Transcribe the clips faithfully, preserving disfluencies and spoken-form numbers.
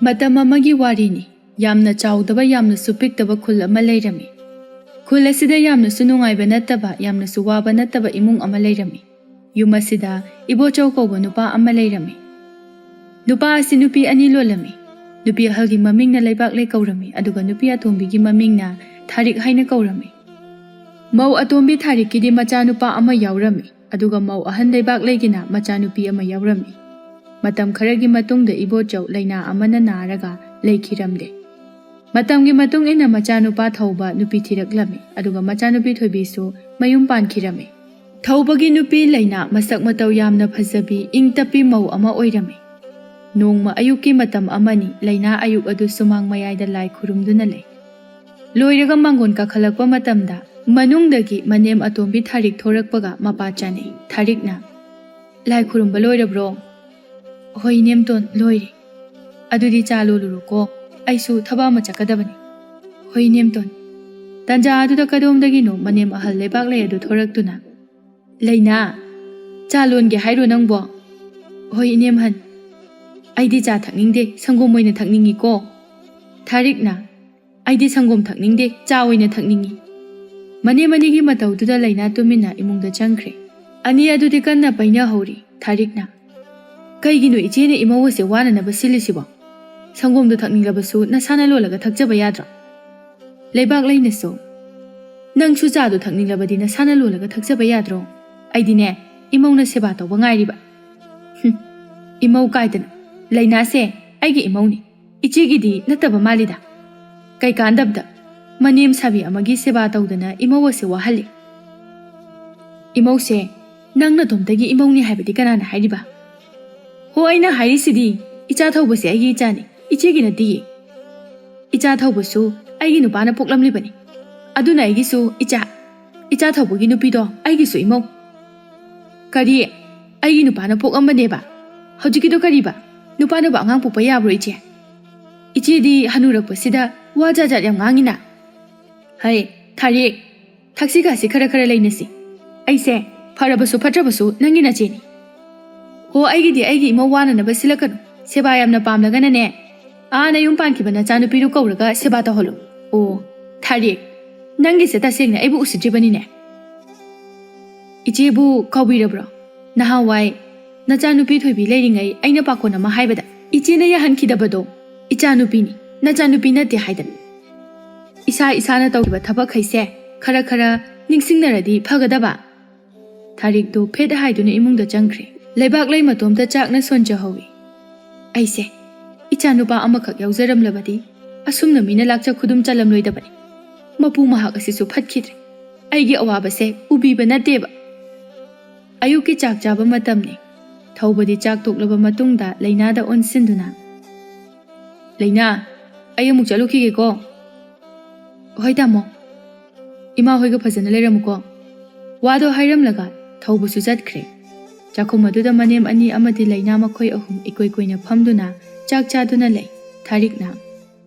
ꯃꯇꯝ ꯑꯃꯒꯤ ꯋꯥꯔꯤꯅꯤ꯫ ꯌꯥꯝꯅ ꯆꯥꯎꯗꯕ, ꯌꯥꯝꯅꯁꯨ ꯄꯤꯛꯇꯕ ꯈꯨꯜ ꯑꯃ ꯂꯩꯔꯝꯃꯤ꯫ ꯈꯨꯜ ꯑꯁꯤꯗ ꯌꯥꯝꯅꯁꯨ ꯅꯨꯡꯉꯥꯏꯕ ꯅꯠꯇꯕ, ꯌꯥꯝꯅꯁꯨ ꯋꯥꯕ ꯅꯠꯇꯕ ꯏꯃꯨꯡ ꯑꯃ ꯂꯩꯔꯝꯃꯤ꯫ ꯌꯨꯝ ꯑꯁꯤꯗ ꯏꯕꯣꯆꯧ ꯀꯧꯕ ꯅꯨꯄꯥ ꯑꯃ ꯂꯩꯔꯝꯃꯤ꯫ ꯅꯨꯄꯥ ꯑꯁꯤ ꯅꯨꯄꯤ ꯑꯅꯤ ꯂꯣꯜꯂꯝꯃꯤ꯫ ꯅꯨꯄꯤ ꯑꯍꯜꯒꯤ ꯃꯃꯤꯡꯅ ꯂꯩꯕꯥꯛꯂꯩ ꯀꯧꯔꯝꯃꯤ, ꯑꯗꯨꯒ ꯅꯨꯄꯤ ꯑꯇꯣꯝꯕꯤꯒꯤ ꯃꯃꯤꯡꯅ ꯊꯥꯔꯤꯛ ꯍꯥꯏꯅ ꯀꯧꯔꯝꯃꯤ꯫ ꯃꯧ ꯑꯇꯣꯝꯕꯤ ꯊꯥꯔꯤꯛꯀꯤꯗꯤ ꯃꯆꯥꯅꯨꯄꯥ ꯑꯃ ꯌꯥꯎꯔꯝꯃꯤ, ꯑꯗꯨꯒ ꯃꯧ ꯑꯍꯟ ꯂꯩꯕꯥꯛꯂꯩꯒꯤꯅ ꯃꯆꯥꯅꯨꯄꯤ ꯑꯃ ꯌꯥꯎꯔꯝꯃꯤ꯫ ꯃꯇꯝ ꯈꯔꯒꯤ ꯃꯇꯨꯡꯗ ꯏꯕꯣꯆꯧ ꯂꯥꯏꯅꯥ ꯑꯃꯅ ꯅꯥꯔꯒ ꯂꯩꯈꯤꯔꯝꯂꯦ꯫ ꯃꯇꯝꯒꯤ ꯃꯇꯨꯡ ꯏꯟꯅ ꯃꯆꯥꯅꯨꯄꯥ ꯊꯧꯕ ꯅꯨꯄꯤ ꯊꯤꯔꯛꯂꯝꯃꯤ, ꯑꯗꯨꯒ ꯃꯆꯥꯅꯨꯄꯤ ꯊꯣꯏꯕꯤꯁꯨ ꯃꯌꯨꯝ ꯄꯥꯟꯈꯤꯔꯝꯃꯤ꯫ ꯊꯧꯕꯒꯤ ꯅꯨꯄꯤ ꯂꯩꯅꯥ ꯃꯁꯛ ꯃꯇꯧ ꯌꯥꯝꯅ ꯐꯖꯕꯤ, ꯏꯪ ꯇꯞꯄꯤ ꯃꯧ ꯑꯃ ꯑꯣꯏꯔꯝꯃꯤ꯫ ꯅꯣꯡꯃ ꯑꯌꯨꯛꯀꯤ ꯃꯇꯝ ꯑꯃꯅꯤ, ꯂꯩꯅꯥ ꯑꯌꯨꯛ ꯑꯗꯨ ꯁꯨꯃꯥꯡ ꯃꯌꯥꯏꯗ ꯂꯥꯏ ꯈꯨꯔꯨꯝꯗꯨꯅ ꯂꯩ꯫ ꯂꯣꯏꯔꯒ ꯃꯥꯡꯒꯣꯟ ꯀꯥꯈꯠꯂꯛꯄ ꯃꯇꯝꯗ ꯃꯅꯨꯡꯗꯒꯤ ꯃꯅꯦꯝ ꯑꯇꯣꯝꯕꯤ ꯊꯥꯔꯤꯛ ꯊꯣꯔꯛꯄꯒ ꯃꯄꯥ ꯆꯥꯅꯩ꯫ ꯊꯥꯔꯤꯛꯅ, "ꯂꯥꯏ ꯈꯨꯔꯨꯝꯕ ꯂꯣꯏꯔꯕ꯭ꯔꯣ?" "ꯍꯣꯏ, ꯏꯅꯦꯝꯇꯣꯟ, ꯂꯣꯏꯔꯦ꯫" "ꯑꯗꯨꯗꯤ ꯆꯥ ꯂꯣꯜꯂꯨꯔꯣꯀꯣ, ꯑꯩꯁꯨ ꯊꯕꯛ ꯑꯃ ꯆꯠꯀꯗꯕꯅꯤ꯫" "ꯍꯣꯏ, ꯏꯅꯦꯝꯇꯣꯟ꯫" ꯇꯟꯖꯥ ꯑꯗꯨꯗ ꯀꯗꯣꯝꯗꯒꯤꯅꯣ ꯃꯅꯦꯝ ꯑꯍꯜ ꯂꯩꯕꯥꯛꯂꯩ ꯑꯗꯨ ꯊꯣꯔꯛꯇꯨꯅ, "ꯂꯩꯅꯥ, ꯆꯥ ꯂꯣꯟꯒꯦ ꯍꯥꯏꯔꯣ ꯅꯪꯕꯣ?" "ꯍꯣꯏ, ꯏꯅꯦꯝꯍꯟ꯫ ꯑꯩꯗꯤ ꯆꯥ ꯊꯛꯅꯤꯡꯗꯦ, ꯁꯪꯒꯣꯝ ꯑꯣꯏꯅ ꯊꯛꯅꯤꯡꯉꯤꯀꯣ꯫" ꯊꯥꯔꯤꯛꯅ, "ꯑꯩꯗꯤ ꯁꯪꯒꯣꯝ ꯊꯛꯅꯤꯡꯗꯦ, ꯆꯥ ꯑꯣꯏꯅ ꯊꯛꯅꯤꯡꯉꯤ꯫" ꯃꯅꯦꯝ ꯑꯅꯤꯒꯤ ꯃꯇꯧꯗꯨꯗ ꯂꯩꯅꯥ ꯇꯨꯃꯤꯟꯅ ꯏꯃꯨꯡꯗ ꯆꯪꯈ꯭ꯔꯦ꯫ ꯑꯅꯤ ꯑꯗꯨꯗꯤ ꯀꯟꯅ ꯄꯩꯅꯍꯧꯔꯤ꯫ ꯊꯥꯔꯤꯛꯅ, "ꯀꯩꯒꯤꯅꯣ ꯏꯆꯦꯅ ꯏꯃꯧ ꯑꯁꯦ ꯋꯥꯅꯅꯕ ꯁꯤꯜꯂꯤꯁꯤꯕꯣ? ꯁꯪꯒꯣꯝꯗꯣ ꯊꯛꯅꯤꯡꯂꯕꯁꯨ ꯅꯁꯥꯅ ꯂꯣꯜꯂꯒ ꯊꯛꯆꯕ ꯌꯥꯗ꯭ꯔꯣ?" ꯂꯩꯕꯥꯛꯂꯩꯅꯁꯨ, "ꯅꯪꯁꯨ ꯆꯥꯗꯣ ꯊꯛꯅꯤꯡꯂꯕꯗꯤ ꯅꯁꯥꯅ ꯂꯣꯜꯂꯒ ꯊꯛꯆꯕ ꯌꯥꯗ꯭ꯔꯣ? ꯑꯩꯗꯤꯅꯦ, ꯏꯃꯧꯅ ꯁꯦꯕꯥ ꯇꯧꯕ ꯉꯥꯏꯔꯤꯕ꯫" "ꯍꯨꯝ, ꯏꯃꯧ ꯀꯥꯏꯗꯅꯣ? ꯂꯩꯅꯥꯁꯦ ꯑꯩꯒꯤ ꯏꯃꯧꯅꯤ꯫ ꯏꯆꯦꯒꯤꯗꯤ ꯅꯠꯇꯕ ꯃꯥꯜꯂꯤꯗ꯫ ꯀꯩꯀꯥꯟꯗꯕꯗ ꯃꯅꯦꯝ ꯁꯥꯕꯤ ꯑꯃꯒꯤ ꯁꯦꯕꯥ ꯇꯧꯗꯅ ꯏꯃꯧ ꯑꯁꯦ ꯋꯥꯍꯜꯂꯤ꯫" "ꯏꯃꯧꯁꯦ ꯅꯪ ꯅꯇꯣꯝꯇꯒꯤ ꯏꯃꯧꯅꯤ ꯍꯥꯏꯕꯗꯤ ꯀꯅꯥꯅ ꯍꯥꯏꯔꯤꯕ?" "ꯍꯣ, ꯑꯩꯅ ꯍꯥꯏꯔꯤꯁꯤꯗꯤ, ꯏꯆꯥ ꯊꯧꯕꯁꯦ ꯑꯩꯒꯤ ꯏꯆꯥꯅꯤ, ꯏꯆꯦꯒꯤ ꯅꯠꯇꯤꯌꯦ꯫ ꯏꯆꯥ ꯊꯧꯕꯁꯨ ꯑꯩꯒꯤ ꯅꯨꯄꯥꯅ ꯄꯣꯛꯂꯝꯂꯤꯕꯅꯤ꯫ ꯑꯗꯨꯅ ꯑꯩꯒꯤꯁꯨ ꯏꯆꯥ, ꯏꯆꯥ ꯊꯧꯕꯒꯤ ꯅꯨꯄꯤꯗꯣ ꯑꯩꯒꯤꯁꯨ ꯏꯃꯧ꯫" "ꯀꯔꯤ? ꯑꯩꯒꯤ ꯅꯨꯄꯥꯅ ꯄꯣꯛꯑꯝꯕꯅꯦꯕ? ꯍꯧꯖꯤꯛꯀꯤꯗꯣ ꯀꯔꯤꯕ? ꯅꯨꯄꯥꯅꯕꯨ ꯑꯉꯥꯡ ꯄꯣꯛꯄ ꯌꯥꯕ꯭ꯔꯣ, ꯏꯆꯦ? ꯏꯆꯦꯗꯤ ꯍꯅꯨꯔꯛꯄꯁꯤꯗ ꯋꯥ ꯖꯥꯠ ꯖꯥꯠ ꯌꯥꯝ ꯉꯥꯡꯉꯤꯅ꯫" "ꯍꯩ, ꯊꯥꯔꯤꯛ, ꯊꯛꯁꯤ ꯈꯥꯁꯤ ꯈꯔ ꯈꯔ ꯂꯩꯅꯁꯤ꯫ ꯑꯩꯁꯦ ꯐꯔꯕꯁꯨ ꯐꯠꯇ꯭ꯔꯕꯁꯨ ꯅꯪꯒꯤ ꯅꯆꯦꯅꯤ꯫ ꯍꯣ, ꯑꯩꯒꯤꯗꯤ ꯑꯩꯒꯤ ꯏꯃꯧ ꯋꯥꯅꯅꯕ ꯁꯤꯜꯂꯛꯀꯅꯨ꯫ ꯁꯦꯕꯥ ꯌꯥꯝꯅ ꯄꯥꯝꯂꯒꯅꯅꯦ, ꯑꯥ, ꯅꯌꯨꯝ ꯄꯥꯟꯈꯤꯕ ꯅꯆꯥꯅꯨꯄꯤꯗꯨ ꯀꯧꯔꯒ ꯁꯦꯕꯥ ꯇꯧꯍꯜꯂꯨ꯫ ꯑꯣ, ꯊꯥꯔꯤꯛ, ꯅꯪꯒꯤꯁꯦ ꯇꯁꯦꯡꯅ ꯑꯩꯕꯨ ꯎꯁꯤꯠꯇ꯭ꯔꯤꯕꯅꯤꯅꯦ꯫ ꯏꯆꯦꯕꯨ ꯀꯥꯎꯕꯤꯔꯕ꯭ꯔꯣ? ꯅꯍꯥꯟꯋꯥꯏ ꯅꯆꯥꯅꯨꯄꯤ ꯊꯣꯏꯕꯤ ꯂꯩꯔꯤꯉꯩ ꯑꯩꯅ ꯄꯥꯈꯣꯟ ꯑꯃ ꯍꯥꯏꯕꯗ ꯏꯆꯦꯅ ꯌꯥꯍꯟꯈꯤꯗꯕꯗꯣ, "ꯏꯆꯥꯅꯨꯄꯤꯅꯤ, ꯅꯆꯥꯅꯨꯄꯤ ꯅꯠꯇꯦ" ꯍꯥꯏꯗꯅ꯫ ꯏꯁꯥ ꯏꯁꯥꯅ ꯇꯧꯈꯤꯕ ꯊꯕꯛꯈꯩꯁꯦ ꯈꯔ ꯈꯔ ꯅꯤꯡꯁꯤꯡꯅꯔꯗꯤ ꯐꯒꯗꯕ꯫ ꯊꯥꯔꯤꯛꯇꯨ ꯐꯦꯠ ꯍꯥꯏꯗꯨꯅ ꯏꯃꯨꯡꯗ ꯆꯪꯈ꯭ꯔꯦ꯫ ꯂꯩꯕꯥꯛꯂꯩ ꯃꯇꯣꯝꯇ ꯆꯥꯛꯅ ꯁꯣꯟꯖꯍꯧꯏ꯫ ꯑꯩꯁꯦ ꯏꯆꯥꯅꯨꯄꯥ ꯑꯃꯈꯛ ꯌꯥꯎꯖꯔꯝꯂꯕꯗꯤ ꯑꯁꯨꯝꯅ ꯃꯤꯅ ꯂꯥꯛꯆ ꯈꯨꯗꯨꯝ ꯆꯜꯂꯝꯂꯣꯏꯗꯕꯅꯤ꯫ ꯃꯄꯨ ꯃꯍꯥꯛ ꯑꯁꯤꯁꯨ ꯐꯠꯈꯤꯗ꯭ꯔꯦ꯫ ꯑꯩꯒꯤ ꯑꯋꯥꯕꯁꯦ ꯎꯕꯤꯕ ꯅꯠꯇꯦꯕ꯫ ꯑꯌꯨꯛꯀꯤ ꯆꯥꯛ ꯆꯥꯕ ꯃꯇꯝꯅꯤ꯫ ꯊꯧꯕꯗꯤ ꯆꯥꯛ ꯇꯣꯛꯂꯕ ꯃꯇꯨꯡꯗ ꯂꯩꯅꯥꯗ ꯑꯣꯟꯁꯤꯟꯗꯨꯅ, "ꯂꯩꯅꯥ, ꯑꯩ ꯑꯃꯨꯛ ꯆꯠꯂꯨꯈꯤꯒꯦꯀꯣ꯫" "ꯍꯣꯏ ꯇꯥꯃꯣ꯫" "ꯏꯃꯥ ꯍꯣꯏꯒ ꯐꯖꯅ ꯂꯩꯔꯝꯃꯨꯀꯣ꯫" ꯋꯥꯗꯣ ꯍꯥꯏꯔꯝꯂꯒ ꯊꯧꯕꯁꯨ ꯆꯠꯈ꯭ꯔꯦ꯫ ꯆꯥꯛꯈꯨꯝ ꯑꯗꯨꯗ ꯃꯅꯦꯝ ꯑꯅꯤ ꯑꯃꯗꯤ ꯂꯩꯅꯥ ꯃꯈꯣꯏ ꯑꯍꯨꯝ ꯏꯀꯣꯏ ꯀꯣꯏꯅ ꯐꯝꯗꯨꯅ ꯆꯥꯛ ꯆꯥꯗꯨꯅ ꯂꯩ꯫ ꯊꯥꯔꯤꯛꯅ,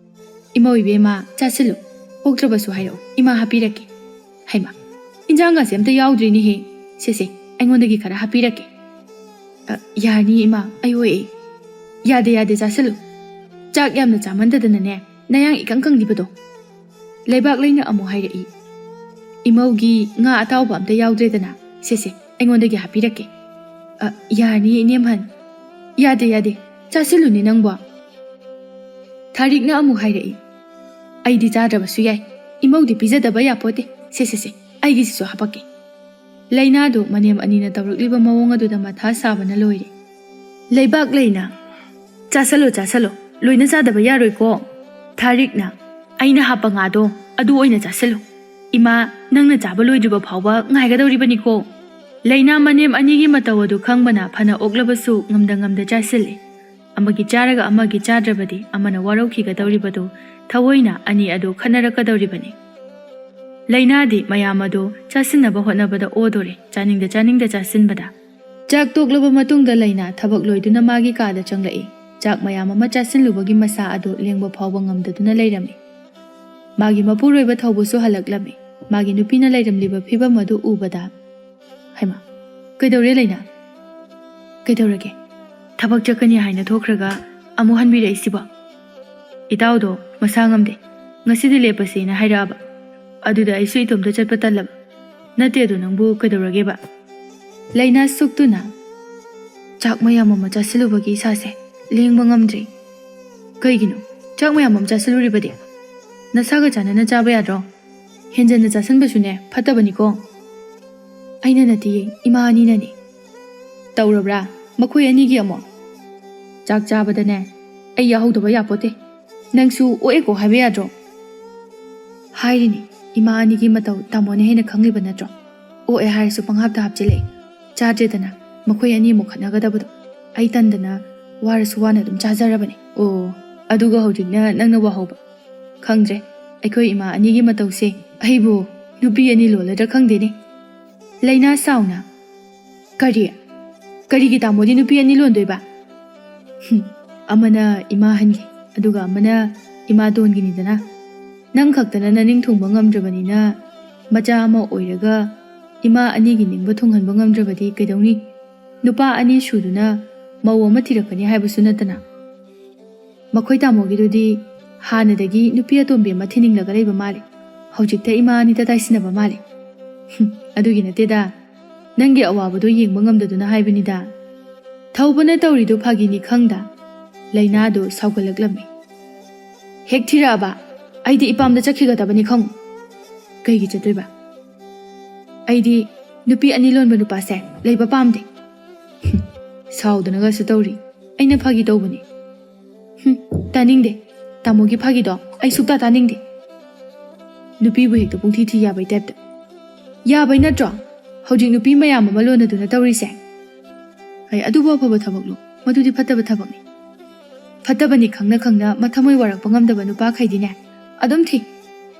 "ꯏꯃꯧ ꯏꯕꯦꯝꯃ, ꯆꯥꯁꯤꯜꯂꯨ꯫ ꯑꯣꯛꯇ꯭ꯔꯕꯁꯨ ꯍꯥꯏꯔꯛꯎ, ꯏꯃꯥ ꯍꯥꯞꯄꯤꯔꯛꯀꯦ꯫" "ꯍꯩꯃꯥ, ꯏꯟꯖꯥꯡꯒꯁꯦ ꯑꯝꯇ ꯌꯥꯎꯗ꯭ꯔꯤꯅꯦꯍꯦ꯫ ꯁꯦ ꯁꯦ, ꯑꯩꯉꯣꯟꯗꯒꯤ ꯈꯔ ꯍꯥꯞꯄꯤꯔꯛꯀꯦ꯫" "ꯑ, ꯌꯥꯔꯅꯤ ꯏꯃꯥ, ꯑꯩ ꯑꯣꯛꯑꯦ꯫" "ꯌꯥꯗꯦ ꯌꯥꯗꯦ, ꯆꯥꯁꯤꯜꯂꯨ꯫ ꯆꯥꯛ ꯌꯥꯝꯅ ꯆꯥꯃꯟꯗꯗꯅꯅꯦ ꯅꯌꯥꯡ ꯏꯀꯪ ꯀꯪꯂꯤꯕꯗꯣ꯫" ꯂꯩꯕꯥꯛꯂꯩꯅ ꯑꯃꯨꯛ ꯍꯥꯏꯔꯛꯏ, "ꯏꯃꯧꯒꯤ ꯉꯥ ꯑꯇꯥꯎꯕ ꯑꯝꯇ ꯌꯥꯎꯗ꯭ꯔꯦꯗꯅ꯫ ꯁꯦ ꯁꯦ, ꯑꯩꯉꯣꯟꯗꯒꯤ ꯍꯥꯞꯄꯤꯔꯛꯀꯦ꯫" "ꯑ, ꯌꯥꯔꯅꯤ ꯏꯅꯦꯝꯍꯟ꯫" "ꯌꯥꯗꯦ ꯌꯥꯗꯦ, ꯆꯥꯁꯤꯜꯂꯨꯅꯦ ꯅꯪꯕꯣ꯫" ꯊꯥꯔꯤꯛꯅ ꯑꯃꯨꯛ ꯍꯥꯏꯔꯛꯏ, "ꯑꯩꯗꯤ ꯆꯥꯗ꯭ꯔꯕꯁꯨ ꯌꯥꯏ, ꯏꯃꯧꯗꯤ ꯄꯤꯖꯗꯕ ꯌꯥꯄꯣꯠꯇꯦ꯫ ꯁꯦ ꯁꯦ ꯁꯦ, ꯑꯩꯒꯤꯁꯤꯁꯨ ꯍꯥꯄꯛꯀꯦ꯫" ꯂꯩꯅꯥꯗꯨ ꯃꯅꯦꯝ ꯑꯅꯤꯅ ꯇꯧꯔꯛꯂꯤꯕ ꯃꯑꯣꯡ ꯑꯗꯨꯗ ꯃꯊꯥ ꯁꯥꯕꯅ ꯂꯣꯏꯔꯦ꯫ ꯂꯩꯕꯥꯛꯂꯩꯅ, "ꯆꯥꯁꯜꯂꯣ ꯆꯥꯁꯜꯂꯣ, ꯂꯣꯏꯅ ꯆꯥꯗꯕ ꯌꯥꯔꯣꯏꯀꯣ꯫" ꯊꯥꯔꯤꯛꯅ, "ꯑꯩꯅ ꯍꯥꯞꯄ ꯉꯥꯗꯣ ꯑꯗꯨ ꯑꯣꯏꯅ ꯆꯥꯁꯤꯜꯂꯨ꯫ ꯏꯃꯥ, ꯅꯪꯅ ꯆꯥꯕ ꯂꯣꯏꯗ꯭ꯔꯤꯕ ꯐꯥꯎꯕ ꯉꯥꯏꯒꯗꯧꯔꯤꯕꯅꯤꯀꯣ꯫" ꯂꯩꯅꯥ ꯃꯅꯦꯝ ꯑꯅꯤꯒꯤ ꯃꯇꯧ ꯑꯗꯨ ꯈꯪꯕꯅ ꯐꯅ ꯑꯣꯛꯂꯕꯁꯨ ꯉꯝꯗ ꯉꯝꯗ ꯆꯥꯁꯤꯜꯂꯤ꯫ ꯑꯃꯒꯤ ꯆꯥꯔꯒ ꯑꯃꯒꯤ ꯆꯥꯗ꯭ꯔꯕꯗꯤ ꯑꯃꯅ ꯋꯥꯔꯧꯈꯤꯒꯗꯧꯔꯤꯕꯗꯨ ꯊꯑꯣꯏꯅ ꯑꯅꯤ ꯑꯗꯨ ꯈꯠꯅꯔꯛꯀꯗꯧꯔꯤꯕꯅꯤ꯫ ꯂꯩꯅꯥꯗꯤ ꯃꯌꯥꯝ ꯑꯗꯨ ꯆꯥꯁꯤꯟꯅꯕ ꯍꯣꯠꯅꯕꯗ ꯑꯣꯗꯣꯔꯦ, ꯆꯥꯅꯤꯡꯗ ꯆꯥꯅꯤꯡꯗ ꯆꯥꯁꯤꯟꯕꯗ꯫ ꯆꯥꯛ ꯇꯣꯛꯂꯕ ꯃꯇꯨꯡꯗ ꯂꯩꯅꯥ ꯊꯕꯛ ꯂꯣꯏꯗꯨꯅ ꯃꯥꯒꯤ ꯀꯥꯗ ꯆꯪꯂꯛꯏ꯫ ꯆꯥꯛ ꯃꯌꯥꯝ ꯑꯃ ꯆꯥꯁꯤꯜꯂꯨꯕꯒꯤ ꯃꯁꯥ ꯑꯗꯨ ꯂꯦꯡꯕ ꯐꯥꯎꯕ ꯉꯝꯗꯗꯨꯅ ꯂꯩꯔꯝꯃꯤ꯫ ꯃꯥꯒꯤ ꯃꯄꯨꯔꯣꯏꯕ ꯊꯧꯕꯁꯨ ꯍꯜꯂꯛꯂꯝꯃꯤ꯫ ꯃꯥꯒꯤ ꯅꯨꯄꯤꯅ ꯂꯩꯔꯝꯂꯤꯕ ꯐꯤꯕꯝ ꯑꯗꯨ ꯎꯕꯗ, "ꯍꯩꯃꯥ, ꯀꯩꯗꯧꯔꯦ ꯂꯩꯅꯥ? ꯀꯩꯗꯧꯔꯒꯦ? ꯊꯕꯛ ꯆꯠꯀꯅꯤ ꯍꯥꯏꯅ ꯊꯣꯛꯈ꯭ꯔꯒ ꯑꯃꯨꯛ ꯍꯟꯕꯤꯔꯛꯏꯁꯤꯕꯣ?" "ꯏꯇꯥꯎꯗꯣ ꯃꯁꯥ ꯉꯝꯗꯦ, ꯉꯁꯤꯗꯤ ꯂꯦꯞꯄꯁꯦꯅ ꯍꯥꯏꯔꯛꯑꯕ꯫ ꯑꯗꯨꯗ ꯑꯩꯁꯨ ꯏꯇꯣꯝꯇ ꯆꯠꯄ ꯇꯜꯂꯕ꯫ ꯅꯠꯇꯦ ꯑꯗꯣ, ꯅꯪꯕꯨ ꯀꯩꯗꯧꯔꯒꯦꯕ?" ꯂꯩꯅꯥ ꯁꯣꯛꯇꯨꯅ, "ꯆꯥꯛ ꯃꯌꯥꯝ ꯑꯃ ꯆꯥꯁꯤꯜꯂꯨꯕꯒꯤ ꯏꯁꯥꯁꯦ ꯂꯦꯡꯕ ꯉꯝꯗ꯭ꯔꯦ꯫" "ꯀꯩꯒꯤꯅꯣ? ꯆꯥꯛ ꯃꯌꯥꯝ ꯑꯃ ꯆꯥꯁꯤꯜꯂꯨꯔꯤꯕꯗꯤ? ꯅꯁꯥꯒ ꯆꯥꯟꯅꯅ ꯆꯥꯕ ꯌꯥꯗ꯭ꯔꯣ? ꯍꯦꯟꯖꯟꯅ ꯆꯥꯁꯤꯟꯕꯁꯨꯅꯦ ꯐꯠꯇꯕꯅꯤꯀꯣ꯫" "ꯑꯩꯅ ꯅꯠꯇꯤꯌꯦ, ꯏꯃꯥ ꯑꯅꯤꯅꯅꯦ꯫" "ꯇꯧꯔꯕ꯭ꯔꯥ ꯃꯈꯣꯏ ꯑꯅꯤꯒꯤ ꯑꯃꯨꯛ?" "ꯆꯥꯛ ꯆꯥꯕꯗꯅꯦ ꯑꯩ ꯌꯥꯎꯍꯧꯗꯕ ꯌꯥꯄꯣꯠꯇꯦ꯫ ꯅꯪꯁꯨ ꯑꯣꯛꯑꯦꯀꯣ ꯍꯥꯏꯕ ꯌꯥꯗ꯭ꯔꯣ?" "ꯍꯥꯏꯔꯤꯅꯤ, ꯏꯃꯥ ꯑꯅꯤꯒꯤ ꯃꯇꯧ ꯇꯥꯃꯣꯅ ꯍꯦꯟꯅ ꯈꯪꯂꯤꯕ ꯅꯠꯇ꯭ꯔꯣ? ꯑꯣꯛꯑꯦ ꯍꯥꯏꯔꯁꯨ ꯄꯪꯍꯥꯞꯇ ꯍꯥꯞꯆꯤꯜꯂꯛꯏ꯫ ꯆꯥꯗ꯭ꯔꯦꯗꯅ, ꯃꯈꯣꯏ ꯑꯅꯤ ꯑꯃꯨꯛ ꯈꯠꯅꯒꯗꯕꯗꯣ꯫ ꯑꯩ ꯇꯟꯗꯅ ꯋꯥꯔꯁꯨ ꯋꯥꯅ ꯑꯗꯨꯝ ꯆꯥꯖꯔꯕꯅꯦ꯫ ꯑꯣ, ꯑꯗꯨꯒ ꯍꯧꯖꯤꯛꯅ ꯅꯪꯅ ꯋꯥꯍꯧꯕ꯫ ꯈꯪꯗ꯭ꯔꯦ, ꯑꯩꯈꯣꯏ ꯏꯃꯥ ꯑꯅꯤꯒꯤ ꯃꯇꯧꯁꯦ꯫ ꯑꯩꯕꯨ ꯅꯨꯄꯤ ꯑꯅꯤ ꯂꯣꯜꯂꯗ꯭ꯔꯥ ꯈꯪꯗꯦꯅꯦ꯫" ꯂꯩꯅꯥ ꯁꯥꯎꯅ, "ꯀꯔꯤ? ꯀꯔꯤꯒꯤ ꯇꯥꯃꯣꯗꯤ ꯅꯨꯄꯤ ꯑꯅꯤ ꯂꯣꯟꯗꯣꯏꯕ?" "ꯍꯨꯝ, ꯑꯃꯅ ꯏꯃꯥ ꯍꯟꯒꯦ, ꯑꯗꯨꯒ ꯑꯃꯅ ꯏꯃꯥ ꯇꯣꯟꯒꯤꯅꯤꯗꯅ꯫ ꯅꯪ ꯈꯛꯇꯅ ꯅꯅꯤꯡ ꯊꯨꯡꯕ ꯉꯝꯗ꯭ꯔꯕꯅꯤꯅ, ꯃꯆꯥ ꯑꯃ ꯑꯣꯏꯔꯒ ꯏꯃꯥ ꯑꯅꯤꯒꯤ ꯅꯤꯡꯕ ꯊꯨꯡꯍꯟꯕ ꯉꯝꯗ꯭ꯔꯕꯗꯤ ꯀꯩꯗꯧꯅꯤ? ꯅꯨꯄꯥ ꯑꯅꯤ ꯁꯨꯗꯨꯅ ꯃꯧ ꯑꯃ ꯊꯤꯔꯛꯀꯅꯤ ꯍꯥꯏꯕꯁꯨ ꯅꯠꯇꯅ꯫" "ꯃꯈꯣꯏ ꯇꯥꯃꯣꯒꯤꯗꯨꯗꯤ ꯍꯥꯟꯅꯗꯒꯤ ꯅꯨꯄꯤ ꯑꯇꯣꯝꯕꯤ ꯑꯃ ꯊꯤꯅꯤꯡꯂꯒ ꯂꯩꯕ ꯃꯥꯜꯂꯦ꯫ ꯍꯧꯖꯤꯛꯇ ꯏꯃꯥ ꯑꯅꯤꯗ ꯇꯥꯏꯁꯤꯟꯅꯕ ꯃꯥꯜꯂꯦ꯫" "ꯍꯨꯝ, ꯑꯗꯨꯒꯤ ꯅꯠꯇꯦꯗ, ꯅꯪꯒꯤ ꯑꯋꯥꯕꯗꯣ ꯌꯦꯡꯕ ꯉꯝꯗꯗꯨꯅ ꯍꯥꯏꯕꯅꯤꯗ꯫" ꯊꯧꯕꯅ ꯇꯧꯔꯤꯗꯨ ꯐꯥꯒꯤꯅꯤ ꯈꯪꯗ, ꯂꯩꯅꯥꯗꯨ ꯁꯥꯎꯒꯠꯂꯛꯂꯝꯃꯤ꯫ "ꯍꯦꯛ ꯊꯤꯔꯛꯑꯕ ꯑꯩꯗꯤ ꯏꯄꯥꯝꯗ ꯆꯠꯈꯤꯒꯗꯕꯅꯤ ꯈꯪꯉꯨ꯫" "ꯀꯩꯒꯤ ꯆꯠꯇꯣꯏꯕ?" "ꯑꯩꯗꯤ ꯅꯨꯄꯤ ꯑꯅꯤ ꯂꯣꯟꯕ ꯅꯨꯄꯥꯁꯦ ꯂꯩꯕ ꯄꯥꯝꯗꯦ꯫" "ꯍꯨꯝ, ꯁꯥꯎꯗꯅꯒꯁꯨ ꯇꯧꯔꯤ꯫ ꯑꯩꯅ ꯐꯥꯒꯤ ꯇꯧꯕꯅꯤ꯫" "ꯍꯨꯝ, ꯇꯥꯅꯤꯡꯗꯦ꯫ ꯇꯥꯃꯣꯒꯤ ꯐꯥꯒꯤꯗꯣ ꯑꯩ ꯁꯨꯛꯇꯥ ꯇꯥꯅꯤꯡꯗꯦ꯫ ꯅꯨꯄꯤꯕꯨ ꯍꯦꯛꯇ ꯄꯨꯡꯊꯤ ꯊꯤ ꯌꯥꯕꯩ ꯇꯥꯏꯞꯇ꯫ ꯌꯥꯕꯩ ꯅꯠꯇ꯭ꯔꯣ ꯍꯧꯖꯤꯛ ꯅꯨꯄꯤ ꯃꯌꯥꯝ ꯑꯃ ꯂꯣꯟꯅꯗꯨꯅ ꯇꯧꯔꯤꯁꯦ?" "ꯑꯩ, ꯑꯗꯨꯕꯨ ꯑꯐꯕ ꯊꯕꯛꯂꯣ? ꯃꯗꯨꯗꯤ ꯐꯠꯇꯕ ꯊꯕꯛꯅꯤ꯫ ꯐꯠꯇꯕꯅꯤ ꯈꯪꯅ ꯈꯪꯅ ꯃꯊꯃꯣꯏ ꯋꯥꯔꯛꯄ ꯉꯝꯗꯕ ꯅꯨꯄꯥꯈꯩꯗꯤꯅꯦ, ꯑꯗꯨꯝ ꯊꯤ꯫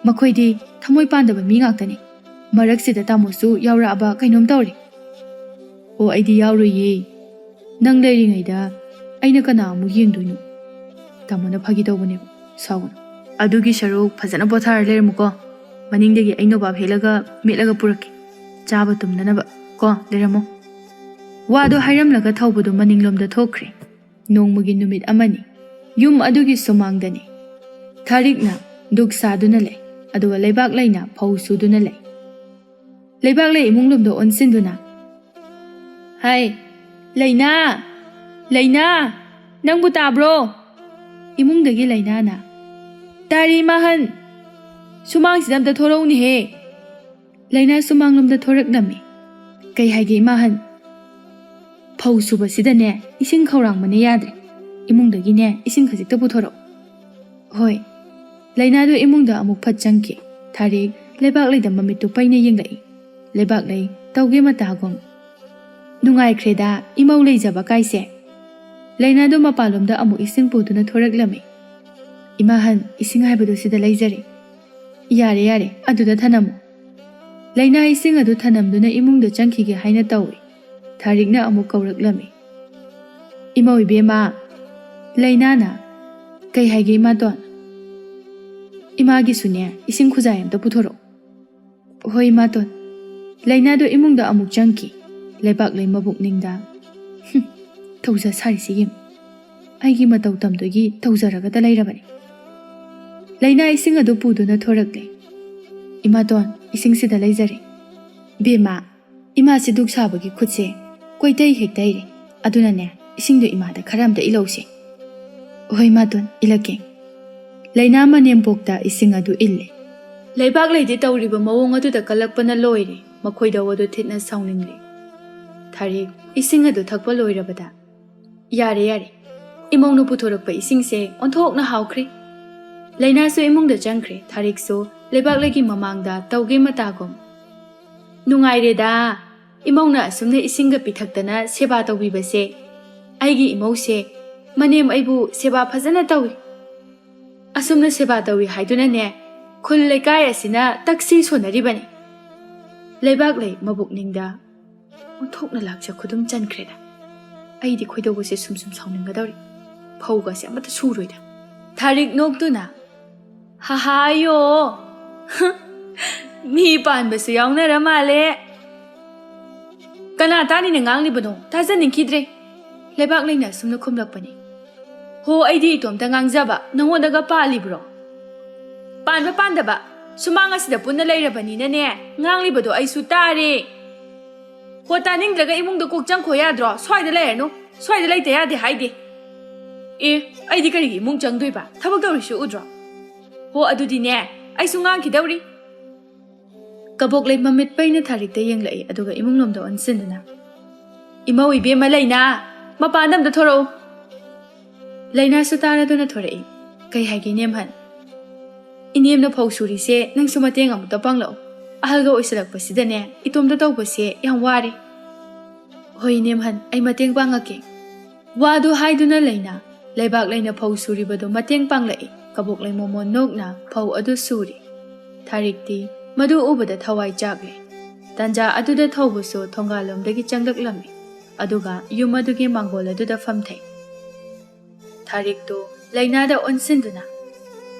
ꯃꯈꯣꯏꯗꯤ ꯊꯃꯣꯏ ꯄꯥꯟꯗꯕ ꯃꯤ ꯉꯥꯛꯇꯅꯤ꯫ ꯃꯔꯛꯁꯤꯗ ꯇꯥꯃꯣꯁꯨ ꯌꯥꯎꯔꯛꯑꯕ ꯀꯩꯅꯣꯝ ꯇꯧꯔꯦ꯫" "ꯑꯣ, ꯑꯩꯗꯤ ꯌꯥꯎꯔꯣꯏꯌꯦ꯫ ꯅꯪ ꯂꯩꯔꯤꯉꯩꯗ ꯑꯩꯅ ꯀꯅꯥ ꯑꯃꯨꯛ ꯌꯦꯡꯗꯣꯏꯅꯣ?" "ꯇꯥꯃꯣꯅ ꯐꯥꯒꯤ ꯇꯧꯕꯅꯦꯕ, ꯁꯥꯎꯒꯅꯨ꯫ ꯑꯗꯨꯒꯤ ꯁꯔꯨꯛ ꯐꯖꯅ ꯄꯣꯊꯥꯔ ꯂꯩꯔꯝꯃꯨꯀꯣ꯫ ꯃꯅꯤꯡꯗꯒꯤ ꯑꯩ ꯅꯣꯕꯥꯞ ꯍꯦꯛꯂꯒ ꯃꯦꯠꯂꯒ ꯄꯨꯔꯛꯀꯦ, ꯆꯥꯕ ꯇꯨꯝꯅꯅꯕ꯫ ꯀꯣ, ꯂꯩꯔꯝꯃꯣ꯫" ꯋꯥꯗꯣ ꯍꯥꯏꯔꯝꯂꯒ ꯊꯧꯕꯗꯨ ꯃꯅꯤꯡꯂꯣꯝꯗ ꯊꯣꯛꯈ꯭ꯔꯦ꯫ ꯅꯣꯡꯃꯒꯤ ꯅꯨꯃꯤꯠ ꯑꯃꯅꯤ꯫ ꯌꯨꯝ ꯑꯗꯨꯒꯤ ꯁꯨꯃꯥꯡꯗꯅꯤ꯫ ꯊꯥꯔꯤꯛꯅ ꯗꯨꯛ ꯁꯥꯗꯨꯅ ꯂꯩ, ꯑꯗꯨꯒ ꯂꯩꯕꯥꯛꯂꯩꯅ ꯐꯧ ꯁꯨꯗꯨꯅ ꯂꯩ꯫ ꯂꯩꯕꯥꯛꯂꯩ ꯏꯃꯨꯡ ꯂꯣꯝꯗ ꯑꯣꯟꯁꯤꯟꯗꯨꯅ, "ꯍꯥꯏ, ꯂꯩꯅꯥ! ꯂꯩꯅꯥ! ꯅꯪꯕꯨ ꯇꯥꯕ꯭ꯔꯣ?" ꯏꯃꯨꯡꯗꯒꯤ ꯂꯩꯅꯥꯅ, "ꯇꯥꯔꯤ ꯏꯃꯥꯍꯟ, ꯁꯨꯃꯥꯡꯁꯤꯗ ꯑꯝꯇ ꯊꯣꯔꯛꯎꯅꯦꯍꯦ!" ꯂꯩꯅꯥ ꯁꯨꯃꯥꯡꯂꯣꯝꯗ ꯊꯣꯔꯛꯂꯝꯃꯤ꯫ "ꯀꯩ ꯍꯥꯏꯒꯦ ꯏꯃꯥꯍꯟ?" "ꯐꯧ ꯁꯨꯕꯁꯤꯗꯅꯦ ꯏꯁꯤꯡ ꯈꯧꯔꯥꯡꯕꯅ ꯌꯥꯗ꯭ꯔꯦ꯫ ꯏꯃꯨꯡꯗꯒꯤꯅꯦ ꯏꯁꯤꯡ ꯈꯖꯤꯛꯇ ꯄꯨꯊꯣꯔꯛꯎ꯫" "ꯍꯣꯏ꯫" ꯂꯩꯅꯥꯗꯨ ꯏꯃꯨꯡꯗ ꯑꯃꯨꯛ ꯐꯠ ꯆꯪꯈꯤ꯫ ꯊꯥꯔꯤꯛ ꯂꯩꯕꯥꯛꯂꯩꯗ ꯃꯃꯤꯠꯇꯨ ꯄꯩꯅ ꯌꯦꯡꯂꯛꯏ꯫ ꯂꯩꯕꯥꯛꯂꯩ ꯇꯧꯒꯦ ꯃꯇꯥꯒꯨꯝ, "ꯅꯨꯡꯉꯥꯏꯈ꯭ꯔꯦꯗ ꯏꯃꯧ ꯂꯩꯖꯕ ꯀꯥꯏꯁꯦ꯫" ꯂꯩꯅꯥꯗꯨ ꯃꯄꯥꯟꯂꯣꯝꯗ ꯑꯃꯨꯛ ꯏꯁꯤꯡ ꯄꯨꯗꯨꯅ ꯊꯣꯔꯛꯂꯝꯃꯤ꯫ "ꯏꯃꯥꯍꯟ, ꯏꯁꯤꯡ ꯍꯥꯏꯕꯗꯨ ꯁꯤꯗ ꯂꯩꯖꯔꯦ꯫" "ꯌꯥꯔꯦ, ꯌꯥꯔꯦ, ꯑꯗꯨꯗ ꯊꯅꯝꯃꯨ꯫" ꯂꯩꯅꯥ ꯏꯁꯤꯡ ꯑꯗꯨ ꯊꯅꯝꯗꯨꯅ ꯏꯃꯨꯡꯗ ꯆꯪꯈꯤꯒꯦ ꯍꯥꯏꯅ ꯇꯧꯏ꯫ ꯊꯥꯔꯤꯛꯅ ꯑꯃꯨꯛ ꯀꯧꯔꯛꯂꯝꯃꯤ꯫ "ꯏꯃꯧ ꯏꯕꯦꯝꯃ!" ꯂꯩꯅꯥꯅ, "ꯀꯩ ꯍꯥꯏꯒꯦ ꯏꯃꯥꯇꯣꯟ?" "ꯏꯃꯥꯒꯤꯁꯨꯅꯦ ꯏꯁꯤꯡ ꯈꯨꯖꯥꯏ ꯑꯝꯇ ꯄꯨꯊꯣꯔꯛꯑꯣ꯫" "ꯍꯣꯏ ꯏꯃꯥꯇꯣꯟ꯫" ꯂꯩꯅꯥꯗꯨ ꯏꯃꯨꯡꯗ ꯑꯃꯨꯛ ꯆꯪꯈꯤ꯫ ꯂꯩꯕꯥꯛꯂꯩ ꯃꯕꯨꯛꯅꯤꯡꯗ, "ꯍꯨꯝ, ꯇꯧꯖ ꯁꯥꯔꯤꯁꯤ ꯌꯦꯡꯉꯨ꯫ ꯑꯩꯒꯤ ꯃꯇꯧ ꯇꯝꯗꯣꯏꯒꯤ ꯇꯧꯖꯔꯒꯗ ꯂꯩꯔꯕꯅꯤ꯫" ꯂꯩꯅꯥ ꯏꯁꯤꯡ ꯑꯗꯨ ꯄꯨꯗꯨꯅ ꯊꯣꯔꯛꯂꯦ꯫ "ꯏꯃꯥꯇꯣꯟ, ꯏꯁꯤꯡꯁꯤꯗ ꯂꯩꯖꯔꯦ꯫" "ꯕꯦꯝꯃ, ꯏꯃꯥꯁꯦ ꯗꯨꯛ ꯁꯥꯕꯒꯤ ꯈꯨꯠꯁꯦ ꯀꯣꯏꯇꯩ ꯍꯦꯛ ꯇꯩꯔꯦ꯫ ꯑꯗꯨꯅꯅꯦ, ꯏꯁꯤꯡꯗꯣ ꯏꯃꯥꯗ ꯈꯔ ꯑꯝꯇ ꯏꯜꯂꯧꯁꯦ꯫" "ꯍꯣꯏ ꯏꯃꯥꯇꯣꯟ, ꯏꯜꯂꯛꯀꯦ꯫" ꯂꯩꯅꯥ ꯃꯅꯦꯝꯄꯣꯛꯇ ꯏꯁꯤꯡ ꯑꯗꯨ ꯏꯜꯂꯦ꯫ ꯂꯩꯕꯥꯛꯂꯩꯗꯤ ꯇꯧꯔꯤꯕ ꯃꯑꯣꯡ ꯑꯗꯨꯗ ꯀꯜꯂꯛꯄꯅ ꯂꯣꯏꯔꯦ꯫ ꯃꯈꯣꯏꯗ ꯋꯥꯗꯨ ꯊꯤꯠꯅ ꯁꯥꯎꯅꯤꯡꯂꯦ꯫ ꯊꯥꯔꯤꯛ ꯏꯁꯤꯡ ꯑꯗꯨ ꯊꯛꯄ ꯂꯣꯏꯔꯕꯗ, "ꯌꯥꯔꯦ, ꯌꯥꯔꯦ꯫ ꯏꯃꯧꯅ ꯄꯨꯊꯣꯔꯛꯄ ꯏꯁꯤꯡꯁꯦ ꯑꯣꯟꯊꯣꯛꯅ ꯍꯥꯎꯈ꯭ꯔꯦ꯫" ꯂꯩꯅꯥꯁꯨ ꯏꯃꯨꯡꯗ ꯆꯪꯈ꯭ꯔꯦ꯫ ꯊꯥꯔꯤꯛꯁꯨ ꯂꯩꯕꯥꯛꯂꯩꯒꯤ ꯃꯃꯥꯡꯗ ꯇꯧꯒꯦ ꯃꯇꯥꯒꯨꯝ, "ꯅꯨꯡꯉꯥꯏꯔꯦꯗ, ꯏꯃꯧꯅ ꯑꯁꯨꯝꯅ ꯏꯁꯤꯡꯒ ꯄꯤꯊꯛꯇꯅ ꯁꯦꯕꯥ ꯇꯧꯕꯤꯕꯁꯦ꯫ ꯑꯩꯒꯤ ꯏꯃꯧꯁꯦ, ꯃꯅꯦꯝ ꯑꯩꯕꯨ ꯁꯦꯕꯥ ꯐꯖꯅ ꯇꯧꯏ꯫ ꯑꯁꯨꯝꯅ ꯁꯦꯕꯥ ꯇꯧꯏ ꯍꯥꯏꯗꯨꯅꯅꯦ, ꯈꯨꯜ ꯂꯩꯀꯥꯏ ꯑꯁꯤꯅ ꯇꯛꯁꯤ ꯁꯣꯟꯅꯔꯤꯕꯅꯤ꯫" ꯂꯩꯕꯥꯛꯂꯩ ꯃꯕꯨꯛꯅꯤꯡꯗ, "ꯑꯣꯟꯊꯣꯛꯅ ꯂꯥꯛꯆ ꯈꯨꯗꯨꯝ ꯆꯟꯈ꯭ꯔꯦꯗ꯫ ꯑꯩꯗꯤ ꯈꯣꯏꯗꯧꯒꯁꯦ ꯁꯨꯝ ꯁꯨꯝ ꯁꯥꯎꯅꯤꯡꯒꯗꯧꯔꯤ꯫ ꯐꯧꯒꯁꯦ ꯑꯃꯠꯇ ꯁꯨꯔꯣꯏꯗ꯫" ꯊꯥꯔꯤꯛ ꯅꯣꯛꯇꯨꯅ, "ꯍꯥꯍꯥꯌꯣ! ꯃꯤ ꯄꯥꯟꯕꯁꯨ ꯌꯥꯎꯅꯔ ꯃꯥꯜꯂꯦ꯫ ꯀꯅꯥ ꯇꯥꯅꯤꯅ ꯉꯥꯡꯂꯤꯕꯅꯣ? ꯇꯥꯖꯅꯤꯡꯈꯤꯗ꯭ꯔꯦ꯫" ꯂꯩꯕꯥꯛꯂꯩꯅ ꯑꯁꯨꯝꯅ ꯈꯨꯝꯂꯛꯄꯅꯤ꯫ "ꯍꯣ, ꯑꯩꯗꯤ ꯏꯇꯣꯝꯇ ꯉꯥꯡꯖꯕ, ꯅꯉꯣꯟꯗꯒ ꯄꯥꯜꯂꯤꯕ꯭ꯔꯣ? ꯄꯥꯟꯕ ꯄꯥꯟꯗꯕ, ꯁꯨꯃꯥꯡ ꯑꯁꯤꯗ ꯄꯨꯟꯅ ꯂꯩꯔꯕꯅꯤꯅꯅꯦ, ꯉꯥꯡꯂꯤꯕꯗꯣ ꯑꯩꯁꯨ ꯇꯥꯔꯦ꯫ ꯍꯣ, ꯇꯥꯅꯤꯡꯗ꯭ꯔꯒ ꯏꯃꯨꯡꯗ ꯀꯣꯛ ꯆꯪꯈꯣ ꯌꯥꯗ꯭ꯔꯣ? ꯁ꯭ꯋꯥꯏꯗ ꯂꯩꯔꯅꯨ, ꯁ꯭ꯋꯥꯏꯗ ꯂꯩꯇ ꯌꯥꯗꯦ ꯍꯥꯏꯗꯦ꯫ ꯑꯦ, ꯑꯩꯗꯤ ꯀꯔꯤꯒꯤ ꯏꯃꯨꯡ ꯆꯪꯗꯣꯏꯕ? ꯊꯕꯛ ꯇꯧꯔꯤꯁꯨ ꯎꯗ꯭ꯔꯣ? ꯍꯣ, ꯑꯗꯨꯗꯤꯅꯦ, ꯑꯩꯁꯨ ꯉꯥꯡꯈꯤꯗꯧꯔꯤ꯫ ꯀꯕꯣꯛꯂꯩ ꯃꯃꯤꯠ ꯄꯩꯅ ꯊꯥꯔꯤꯛꯇ ꯌꯦꯡꯂꯛꯏ, ꯑꯗꯨꯒ ꯏꯃꯨꯡꯂꯣꯝꯗ ꯑꯣꯟꯁꯤꯟꯗꯨꯅ, "ꯏꯃꯧ ꯏꯕꯦꯝꯃ ꯂꯩꯅꯥ, ꯃꯄꯥꯟꯗ ꯑꯝꯇ ꯊꯣꯔꯛꯎ꯫" ꯂꯩꯅꯥꯁꯨ ꯇꯥꯔꯗꯨꯅ ꯊꯣꯔꯛꯏ꯫ "ꯀꯩ ꯍꯥꯏꯒꯦ ꯏꯅꯦꯝꯍꯟ?" "ꯏꯅꯦꯝꯅ ꯐꯧ ꯁꯨꯔꯤꯁꯦ ꯅꯪꯁꯨ ꯃꯇꯦꯡ ꯑꯃꯨꯛꯇ ꯄꯥꯡꯂꯛꯎ꯫ ꯑꯍꯜꯒ ꯑꯣꯏꯁꯤꯜꯂꯛꯄꯁꯤꯗꯅꯦ, ꯏꯇꯣꯝꯇ ꯇꯧꯕꯁꯦ ꯌꯥꯝ ꯋꯥꯔꯦ꯫" "ꯍꯣꯏ ꯏꯅꯦꯝꯍꯟ, ꯑꯩ ꯃꯇꯦꯡ ꯄꯥꯡꯉꯛꯀꯦ꯫" ꯋꯥꯗꯨ ꯍꯥꯏꯗꯨꯅ ꯂꯩꯅꯥ ꯂꯩꯕꯥꯛ ꯂꯩꯅ ꯐꯧ ꯁꯨꯔꯤꯕꯗꯨ ꯃꯇꯦꯡ ꯄꯥꯡꯂꯛꯏ꯫ ꯀꯕꯣꯛꯂꯩ ꯃꯣꯃꯣꯟ ꯅꯣꯛꯅ ꯐꯧ ꯑꯗꯨ ꯁꯨꯔꯤ꯫ ꯊꯥꯔꯤꯛꯇꯤ ꯃꯗꯨ ꯎꯕꯗ ꯊꯋꯥꯏ ꯆꯥꯛꯂꯦ꯫ ꯇꯥꯟꯖꯥ ꯑꯗꯨꯗ ꯊꯧꯕꯁꯨ ꯊꯣꯡꯒꯥꯜꯂꯣꯝꯗꯒꯤ ꯆꯪꯂꯛꯂꯝꯃꯤ, ꯑꯗꯨꯒ ꯌꯨꯝ ꯑꯗꯨꯒꯤ ꯃꯥꯡꯒꯣꯜ ꯑꯗꯨꯗ ꯐꯝꯊꯩ꯫ ꯊꯥꯔꯤꯛꯇꯨ ꯂꯩꯅꯥꯗ ꯑꯣꯟꯁꯤꯟꯗꯨꯅ,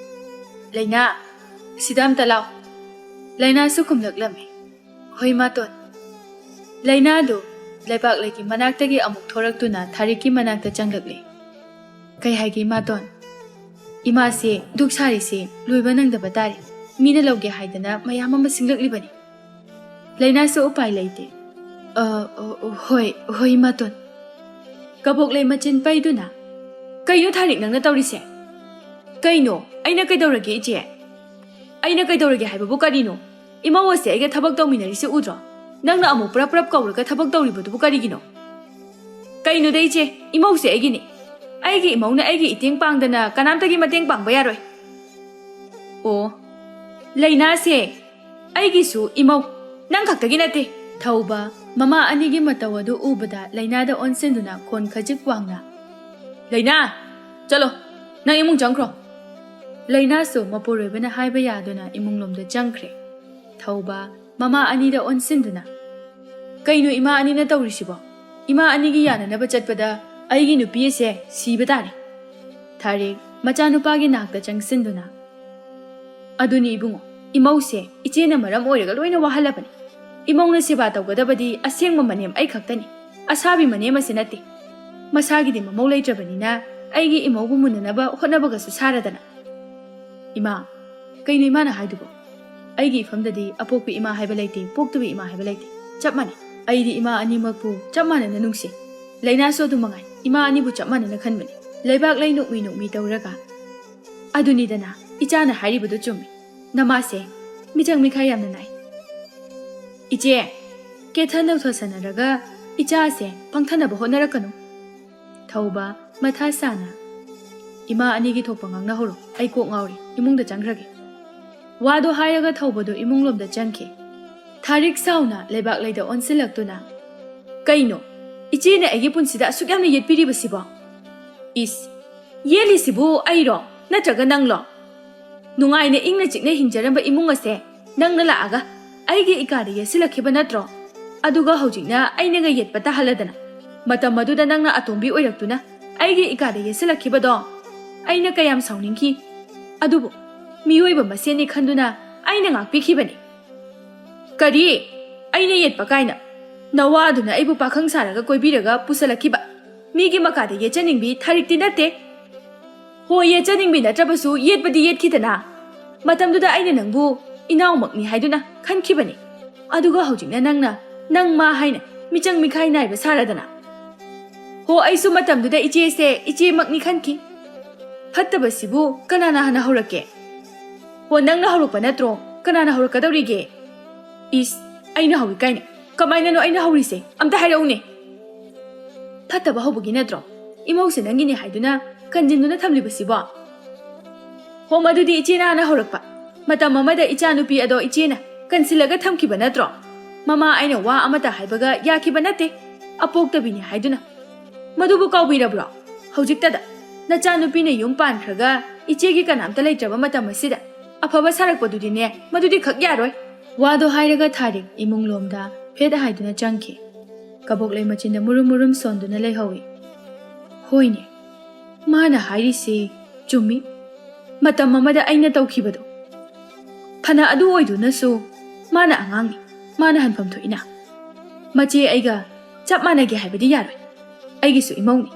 "ꯂꯩꯅꯥ, ꯁꯤꯗ ꯑꯝꯇ ꯂꯥꯎ꯫" ꯂꯩꯅꯥꯁꯨ ꯈꯨꯝꯂꯛꯂꯝꯃꯤ, "ꯍꯣꯏ ꯃꯥꯇꯣꯟ꯫" ꯂꯩꯅꯥꯗꯨ ꯂꯩꯕꯥꯛꯂꯩꯒꯤ ꯃꯅꯥꯛꯇꯒꯤ ꯑꯃꯨꯛ ꯊꯣꯔꯛꯇꯨꯅ ꯊꯥꯔꯤꯛꯀꯤ ꯃꯅꯥꯛꯇ ꯆꯪꯂꯛꯂꯤ꯫ "ꯀꯩ ꯍꯥꯏꯒꯦ ꯏꯃꯥꯇꯣꯟ?" "ꯏꯃꯥꯁꯦ ꯗꯨꯛ ꯁꯥꯔꯤꯁꯦ ꯂꯣꯏꯕ ꯅꯪꯗꯕ ꯇꯥꯔꯦ꯫ ꯃꯤꯅ ꯂꯧꯒꯦ ꯍꯥꯏꯗꯅ ꯃꯌꯥꯝ ꯑꯃ ꯁꯤꯡꯂꯛꯂꯤꯕꯅꯤ꯫" ꯂꯩꯅꯥꯁꯨ ꯎꯄꯥꯏ ꯂꯩꯇꯦ꯫ "ꯑ, ꯑ, ꯑ, ꯍꯣꯏ, ꯍꯣꯏ ꯏꯃꯥꯇꯣꯟ꯫" ꯀꯕꯣꯛꯂꯩ ꯃꯆꯤꯟ ꯄꯩꯗꯨꯅ, "ꯀꯩꯅꯣ ꯊꯥꯔꯤꯛ ꯅꯪꯅ ꯇꯧꯔꯤꯁꯦ? ꯀꯩꯅꯣ? ꯑꯩꯅ ꯀꯩꯗꯧꯔꯒꯦ ꯏꯆꯦ? ꯑꯩꯅ ꯀꯩꯗꯧꯔꯒꯦ ꯍꯥꯏꯕꯕꯨ ꯀꯔꯤꯅꯣ? ꯏꯃꯧ ꯑꯁꯦ ꯑꯩꯒ ꯊꯕꯛ ꯇꯧꯃꯤꯟꯅꯔꯤꯁꯦ ꯎꯗ꯭ꯔꯣ? ꯅꯪꯅ ꯑꯃꯨꯛ ꯄ꯭ꯔꯞ ꯄ꯭ꯔꯞ ꯀꯧꯔꯒ ꯊꯕꯛ ꯇꯧꯔꯤꯕꯗꯨꯕꯨ ꯀꯔꯤꯒꯤꯅꯣ?" "ꯀꯩꯅꯣꯗ ꯏꯆꯦ, ꯏꯃꯧꯁꯦ ꯑꯩꯒꯤꯅꯤ꯫ ꯑꯩꯒꯤ ꯏꯃꯧꯅ ꯑꯩꯒꯤ ꯏꯇꯦꯡ ꯄꯥꯡꯗꯅ ꯀꯅꯥꯝꯇꯒꯤ ꯃꯇꯦꯡ ꯄꯥꯡꯕ ꯌꯥꯔꯣꯏ꯫" "ꯑꯣ, ꯂꯩꯅꯥꯁꯦ ꯑꯩꯒꯤꯁꯨ ꯏꯃꯧ, ꯅꯪ ꯈꯛꯇꯒꯤ ꯅꯠꯇꯦ꯫" ꯊꯧꯕ ꯃꯃꯥ ꯑꯅꯤꯒꯤ ꯃꯇꯧ ꯑꯗꯨ ꯎꯕꯗ ꯂꯩꯅꯥꯗ ꯑꯣꯟꯁꯤꯟꯗꯨꯅ ꯈꯣꯟ ꯈꯖꯤꯛ ꯋꯥꯡꯅ, "ꯂꯩꯅꯥ, ꯆꯠꯂꯣ, ꯅꯪ ꯏꯃꯨꯡ ꯆꯪꯈ꯭ꯔꯣ꯫" ꯂꯩꯅꯥꯁꯨ ꯃꯄꯨꯔꯣꯏꯕꯅ ꯍꯥꯏꯕ ꯌꯥꯗꯨꯅ ꯏꯃꯨꯡꯂꯣꯝꯗ ꯆꯪꯈ꯭ꯔꯦ꯫ ꯊꯧꯕ ꯃꯃꯥ ꯑꯅꯤꯗ ꯑꯣꯟꯁꯤꯟꯗꯨꯅ, "ꯀꯩꯅꯣ ꯏꯃꯥ ꯑꯅꯤꯅ ꯇꯧꯔꯤꯁꯤꯕꯣ? ꯏꯃꯥ ꯑꯅꯤꯒꯤ ꯌꯥꯅꯅꯕ ꯆꯠꯄꯗ ꯑꯩꯒꯤ ꯅꯨꯄꯤ ꯑꯁꯦ ꯁꯤꯕ ꯇꯥꯔꯦ꯫" ꯊꯥꯔꯤꯛ ꯃꯆꯥꯅꯨꯄꯥꯒꯤ ꯅꯥꯛꯇ ꯆꯪꯁꯤꯟꯗꯨꯅ, "ꯑꯗꯨꯅꯤ ꯏꯕꯨꯡꯉꯣ, ꯏꯃꯧꯁꯦ ꯏꯆꯦꯅ ꯃꯔꯝ ꯑꯣꯏꯔꯒ ꯂꯣꯏꯅ ꯋꯥꯍꯜꯂꯕꯅꯤ꯫ ꯏꯃꯧꯅ ꯁꯦꯕꯥ ꯇꯧꯒꯗꯕꯗꯤ ꯑꯁꯦꯡꯕ ꯃꯅꯦꯝ ꯑꯩ ꯈꯛꯇꯅꯤ꯫ ꯑꯁꯥꯕꯤ ꯃꯅꯦꯝ ꯑꯁꯤ ꯅꯠꯇꯦ꯫ ꯃꯁꯥꯒꯤꯗꯤ ꯃꯃꯧ ꯂꯩꯇ꯭ꯔꯕꯅꯤꯅ ꯑꯩꯒꯤ ꯏꯃꯧꯕꯨ ꯃꯨꯟꯅꯅꯕ ꯍꯣꯠꯅꯕꯒꯁꯨ ꯁꯥꯔꯗꯅ꯫" "ꯏꯃꯥ, ꯀꯩꯅꯣ ꯏꯃꯥꯅ ꯍꯥꯏꯗꯨꯕꯣ? ꯑꯩꯒꯤ ꯏꯐꯝꯗꯗꯤ ꯑꯄꯣꯛꯄꯤ ꯏꯃꯥ ꯍꯥꯏꯕ ꯂꯩꯇꯦ, ꯄꯣꯛꯇꯕꯤ ꯏꯃꯥ ꯍꯥꯏꯕ ꯂꯩꯇꯦ꯫ ꯆꯞ ꯃꯥꯟꯅꯩ꯫ ꯑꯩꯗꯤ ꯏꯃꯥ ꯑꯅꯤꯃꯛꯄꯨ ꯆꯞ ꯃꯥꯟꯅꯅ ꯅꯨꯡꯁꯤ꯫ ꯂꯩꯅꯥꯁꯨ ꯑꯗꯨꯝ ꯃꯉꯥꯏ, ꯏꯃꯥ ꯑꯅꯤꯕꯨ ꯆꯞ ꯃꯥꯟꯅꯅ ꯈꯟꯕꯅꯤ꯫ ꯂꯩꯕꯥꯛ ꯂꯩ ꯅꯣꯛꯃꯤ ꯅꯣꯛꯃꯤ ꯇꯧꯔꯒ꯫ ꯑꯗꯨꯅꯤꯗꯅ, ꯏꯆꯥꯅ ꯍꯥꯏꯔꯤꯕꯗꯨ ꯆꯨꯝꯃꯤ꯫ ꯅꯃꯥꯁꯦ ꯃꯤꯆꯪ ꯃꯤꯈꯥꯏ ꯌꯥꯝꯅ ꯅꯥꯏ꯫ ꯏꯆꯦ, ꯀꯦꯊꯟ ꯂꯧꯊꯣꯛꯁꯟꯅꯔꯒ ꯏꯆꯥꯁꯦ ꯄꯪꯊꯅꯕ ꯍꯣꯠꯅꯔꯛꯀꯅꯨ꯫ ꯊꯧꯕ ꯃꯊꯥ ꯁꯥꯅ, "ꯏꯃꯥ ꯑꯅꯤꯒꯤ ꯊꯣꯛꯄ ꯉꯥꯡꯅꯍꯧꯔꯣ, ꯑꯩ ꯀꯣꯛ ꯉꯥꯎꯔꯤ, ꯏꯃꯨꯡꯗ ꯆꯪꯈ꯭ꯔꯒꯦ"꯫ ꯋꯥꯗꯣ ꯍꯥꯏꯔꯒ ꯊꯧꯕꯗꯣ ꯏꯃꯨꯡꯂꯣꯝꯗ ꯆꯪꯈꯤ꯫ ꯊꯥꯔꯤꯛ ꯁꯥꯎꯅ ꯂꯩꯕꯥꯛ ꯂꯩꯗ ꯑꯣꯟꯁꯤꯜꯂꯛꯇꯨꯅ, "ꯀꯩꯅꯣ? ꯏꯆꯦꯅ ꯑꯩꯒꯤ ꯄꯨꯟꯁꯤꯗ ꯑꯁꯨꯛ ꯌꯥꯝꯅ ꯌꯦꯠꯄꯤꯔꯤꯕꯁꯤꯕꯣ? ꯏꯁ, ꯌꯦꯠꯂꯤꯁꯤꯕꯨ ꯑꯩꯔꯣ? ꯅꯠꯇ꯭ꯔꯒ ꯅꯪꯂꯣ? ꯅꯨꯡꯉꯥꯏꯅ ꯏꯪꯅ ꯆꯤꯛꯅ ꯍꯤꯡꯖꯔꯝꯕ ꯏꯃꯨꯡ ꯑꯁꯦ ꯅꯪꯅ ꯂꯥꯛꯑꯒ ꯑꯩꯒꯤ ꯏꯀꯥꯗ ꯌꯦꯠꯁꯤꯜꯂꯛꯈꯤꯕ ꯅꯠꯇ꯭ꯔꯣ? ꯑꯗꯨꯒ ꯍꯧꯖꯤꯛꯅ ꯑꯩꯅꯒ ꯌꯦꯠꯄ ꯇꯥꯍꯜꯂꯗꯅ, ꯃꯇꯝ ꯑꯗꯨꯗ ꯅꯪꯅ ꯑꯇꯣꯝꯕꯤ ꯑꯣꯏꯔꯛꯇꯨꯅ ꯑꯩꯒꯤ ꯏꯀꯥꯗ ꯌꯦꯠꯁꯤꯜꯂꯛꯈꯤꯕꯗꯣ ꯑꯩꯅ ꯀꯌꯥꯝ ꯁꯥꯎꯅꯤꯡꯈꯤ꯫ ꯑꯗꯨꯕꯨ ꯃꯤꯑꯣꯏꯕ ꯃꯁꯦꯟꯅꯤ ꯈꯟꯗꯨꯅ ꯑꯩꯅ ꯉꯥꯛꯄꯤꯈꯤꯕꯅꯤ"꯫ "ꯀꯔꯤ? ꯑꯩꯅ ꯌꯦꯠꯄ ꯀꯥꯏꯅ? ꯅꯋꯥꯗꯨꯅ ꯑꯩꯕꯨ ꯄꯥꯈꯪ ꯁꯥꯔꯒ ꯀꯣꯏꯕꯤꯔꯒ ꯄꯨꯁꯜꯂꯛꯈꯤꯕ ꯃꯤꯒꯤ ꯃꯀꯥꯗ ꯌꯦꯠꯆꯅꯤꯡꯕꯤ ꯊꯥꯔꯤꯛꯇꯤ ꯅꯠꯇꯦ"꯫ "ꯍꯣꯏ, ꯌꯦꯠꯆꯅꯤꯡꯕꯤ ꯅꯠꯇ꯭ꯔꯕꯁꯨ ꯌꯦꯠꯄꯗꯤ ꯌꯦꯠꯈꯤꯗꯅ꯫ ꯃꯇꯝꯗꯨꯗ ꯑꯩꯅ ꯅꯪꯕꯨ ꯏꯅꯥꯎꯃꯛꯅꯤ ꯍꯥꯏꯗꯨꯅ ꯈꯟꯈꯤꯕꯅꯤ꯫ ꯑꯗꯨꯒ ꯍꯧꯖꯤꯛꯅ ꯅꯪꯅ ꯅꯪ ꯃꯥ ꯍꯥꯏꯅ ꯃꯤꯆꯪ ꯃꯤꯈꯥꯏ ꯅꯥꯏꯕ ꯁꯥꯔꯗꯅ"꯫ "ꯍꯣ, ꯑꯩꯁꯨ ꯃꯇꯝꯗꯨꯗ ꯏꯆꯦꯁꯦ ꯏꯆꯦꯃꯛꯅꯤ ꯈꯟꯈꯤ꯫ ꯐꯠꯇꯕꯁꯤꯕꯨ ꯀꯅꯥꯅ ꯍꯥꯟꯅ ꯍꯧꯔꯛꯀꯦ? ꯍꯣ, ꯅꯪꯅ ꯍꯧꯔꯛꯄ ꯅꯠꯇ꯭ꯔꯣ? ꯀꯅꯥꯅ ꯍꯧꯔꯛꯀꯗꯧꯔꯤꯒꯦ? ꯏꯁ, ꯑꯩꯅ ꯍꯧꯏ ꯀꯥꯏꯅ꯫ ꯀꯃꯥꯏꯅꯅꯣ ꯑꯩꯅ ꯍꯧꯔꯤꯁꯦ? ꯑꯝꯇ ꯍꯥꯏꯔꯛꯎꯅꯦ꯫ ꯐꯠꯇꯕ ꯍꯧꯕꯒꯤ ꯅꯠꯇ꯭ꯔꯣ? ꯏꯃꯧꯁꯦ ꯅꯪꯒꯤꯅꯦ ꯍꯥꯏꯗꯨꯅ ꯀꯟꯖꯤꯟꯗꯨꯅ ꯊꯝꯂꯤꯕꯁꯤꯕꯣ?" "ꯍꯣ, ꯃꯗꯨꯗꯤ ꯏꯆꯦꯅ ꯍꯥꯟꯅ ꯍꯧꯔꯛꯄ꯫ ꯃꯇꯝ ꯑꯃꯗ ꯏꯆꯥꯅꯨꯄꯤ ꯑꯗꯣ ꯏꯆꯦꯅ ꯀꯟꯁꯤꯜꯂꯒ ꯊꯝꯈꯤꯕ ꯅꯠꯇ꯭ꯔꯣ? ꯃꯃꯥ ꯑꯩꯅ ꯋꯥ ꯑꯃꯠꯇ ꯍꯥꯏꯕꯒ ꯌꯥꯈꯤꯕ ꯅꯠꯇꯦ꯫ ꯑꯄꯣꯛꯇꯕꯤꯅꯤ ꯍꯥꯏꯗꯨꯅ꯫ ꯃꯗꯨꯕꯨ ꯀꯥꯎꯕꯤꯔꯕ꯭ꯔꯣ? ꯍꯧꯖꯤꯛꯇꯗ ꯅꯆꯥꯅꯨꯄꯤꯅ ꯌꯨꯝ ꯄꯥꯟꯈ꯭ꯔꯒ ꯏꯆꯦꯒꯤ ꯀꯅꯥꯝꯇ ꯂꯩꯇ꯭ꯔꯕ ꯃꯇꯝ ꯑꯁꯤꯗ ꯑꯐꯕ ꯁꯥꯔꯛꯄꯗꯨꯗꯤꯅꯦ, ꯃꯗꯨꯗꯤ ꯈꯛ ꯌꯥꯔꯣꯏ"꯫ ꯋꯥꯗꯣ ꯍꯥꯏꯔꯒ ꯊꯥꯔꯤꯛ ꯏꯃꯨꯡꯂꯣꯝꯗ ꯐꯦꯠ ꯍꯥꯏꯗꯨꯅ ꯆꯪꯈꯤ꯫ ꯀꯕꯣꯛꯂꯩ ꯃꯆꯤꯟꯗ ꯃꯨꯔꯨꯝ ꯃꯨꯔꯨꯝ ꯁꯣꯟꯗꯨꯅ ꯂꯩꯍꯧꯏ꯫ "ꯍꯣꯏꯅꯦ, ꯃꯥꯅ ꯍꯥꯏꯔꯤꯁꯦ ꯆꯨꯝꯃꯤ꯫ ꯃꯇꯝ ꯑꯃꯗ ꯑꯩꯅ ꯇꯧꯈꯤꯕꯗꯣ꯫ ꯐꯅ ꯑꯗꯨ ꯑꯣꯏꯗꯨꯅꯁꯨ ꯃꯥꯅ ꯑꯉꯥꯡꯅꯤ, ꯃꯥꯅ ꯍꯟꯐꯝ ꯊꯣꯛꯏꯅ꯫ ꯃꯆꯦ ꯑꯩꯒ ꯆꯞ ꯃꯥꯟꯅꯒꯦ ꯍꯥꯏꯕꯗꯤ ꯌꯥꯔꯣꯏ꯫ ꯑꯩꯒꯤꯁꯨ ꯏꯃꯧꯅꯤ,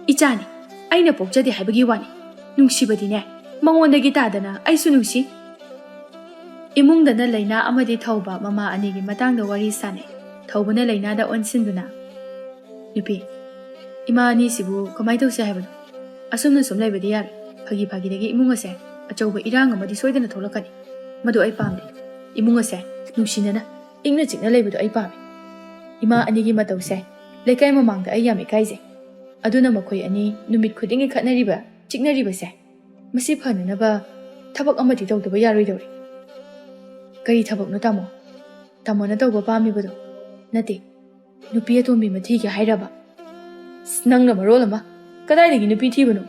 ꯏꯆꯥꯅꯤ꯫ ꯑꯩꯅ ꯄꯣꯛꯆꯗꯦ ꯍꯥꯏꯕꯒꯤ ꯋꯥꯅꯤ꯫ ꯅꯨꯡꯁꯤꯕꯗꯤꯅꯦ, ꯃꯉꯣꯟꯗꯒꯤ ꯇꯥꯗꯅ ꯑꯩꯁꯨ ꯅꯨꯡꯁꯤ"꯫ ꯏꯃꯨꯡꯗꯅ ꯂꯩꯅꯥ ꯑꯃꯗꯤ ꯊꯧꯕ ꯃꯃꯥ ꯑꯅꯤꯒꯤ ꯃꯇꯥꯡꯗ ꯋꯥꯔꯤ ꯁꯥꯅꯩ꯫ ꯊꯧꯕꯅ ꯂꯩꯅꯥꯗ ꯑꯣꯟꯁꯤꯟꯗꯨꯅ, "ꯅꯨꯄꯤ, ꯏꯃꯥ ꯑꯅꯤꯁꯤꯕꯨ ꯀꯃꯥꯏ ꯇꯧꯁꯦ ꯍꯥꯏꯕꯅꯣ? ꯑꯁꯨꯝꯅ ꯁꯨꯝ ꯂꯩꯕꯗꯤ ꯌꯥꯔꯣꯏ꯫ ꯐꯥꯒꯤ ꯐꯥꯒꯤꯗꯒꯤ ꯏꯃꯨꯡ ꯑꯁꯦ ꯑꯆꯧꯕ ꯏꯔꯥꯡ ꯑꯃꯗꯤ ꯁꯣꯏꯗꯅ ꯊꯣꯛꯂꯛꯀꯅꯤ꯫ ꯃꯗꯨ ꯑꯩ ꯄꯥꯝꯗꯦ꯫ ꯏꯃꯨꯡ ꯑꯁꯦ ꯅꯨꯡꯁꯤꯅꯅ, ꯏꯪꯅ ꯆꯤꯛꯅ ꯂꯩꯕꯗꯨ ꯑꯩ ꯄꯥꯝꯃꯤ꯫ ꯏꯃꯥ ꯑꯅꯤꯒꯤ ꯃꯇꯧꯁꯦ ꯂꯩꯀꯥꯏ ꯃꯃꯥꯡꯗ ꯑꯩ ꯌꯥꯝ ꯏꯀꯥꯏꯖꯩ꯫ ꯑꯗꯨꯅ ꯃꯈꯣꯏ ꯑꯅꯤ ꯅꯨꯃꯤꯠ ꯈꯨꯗꯤꯡꯒꯤ ꯈꯠꯅꯔꯤꯕ, ꯆꯤꯛꯅꯔꯤꯕꯁꯦ, ꯃꯁꯤ ꯐꯅꯅꯕ ꯊꯕꯛ ꯑꯃꯗꯤ ꯇꯧꯗꯕ ꯌꯥꯔꯣꯏꯗꯧꯔꯤ꯫" "ꯀꯔꯤ ꯊꯕꯛꯅꯣ, ꯇꯥꯃꯣ? ꯇꯥꯃꯣꯅ ꯇꯧꯕ ꯄꯥꯝꯃꯤꯕꯗꯣ?" "ꯅꯠꯇꯦ, ꯅꯨꯄꯤ ꯑꯇꯣꯝꯕꯤ ꯑꯃ ꯊꯤꯒꯦ ꯍꯥꯏꯔꯕ?" "ꯑꯁ, ꯅꯪꯅ ꯃꯔꯣꯜ ꯑꯃ! ꯀꯗꯥꯏꯗꯒꯤ ꯅꯨꯄꯤ ꯊꯤꯕꯅꯣ?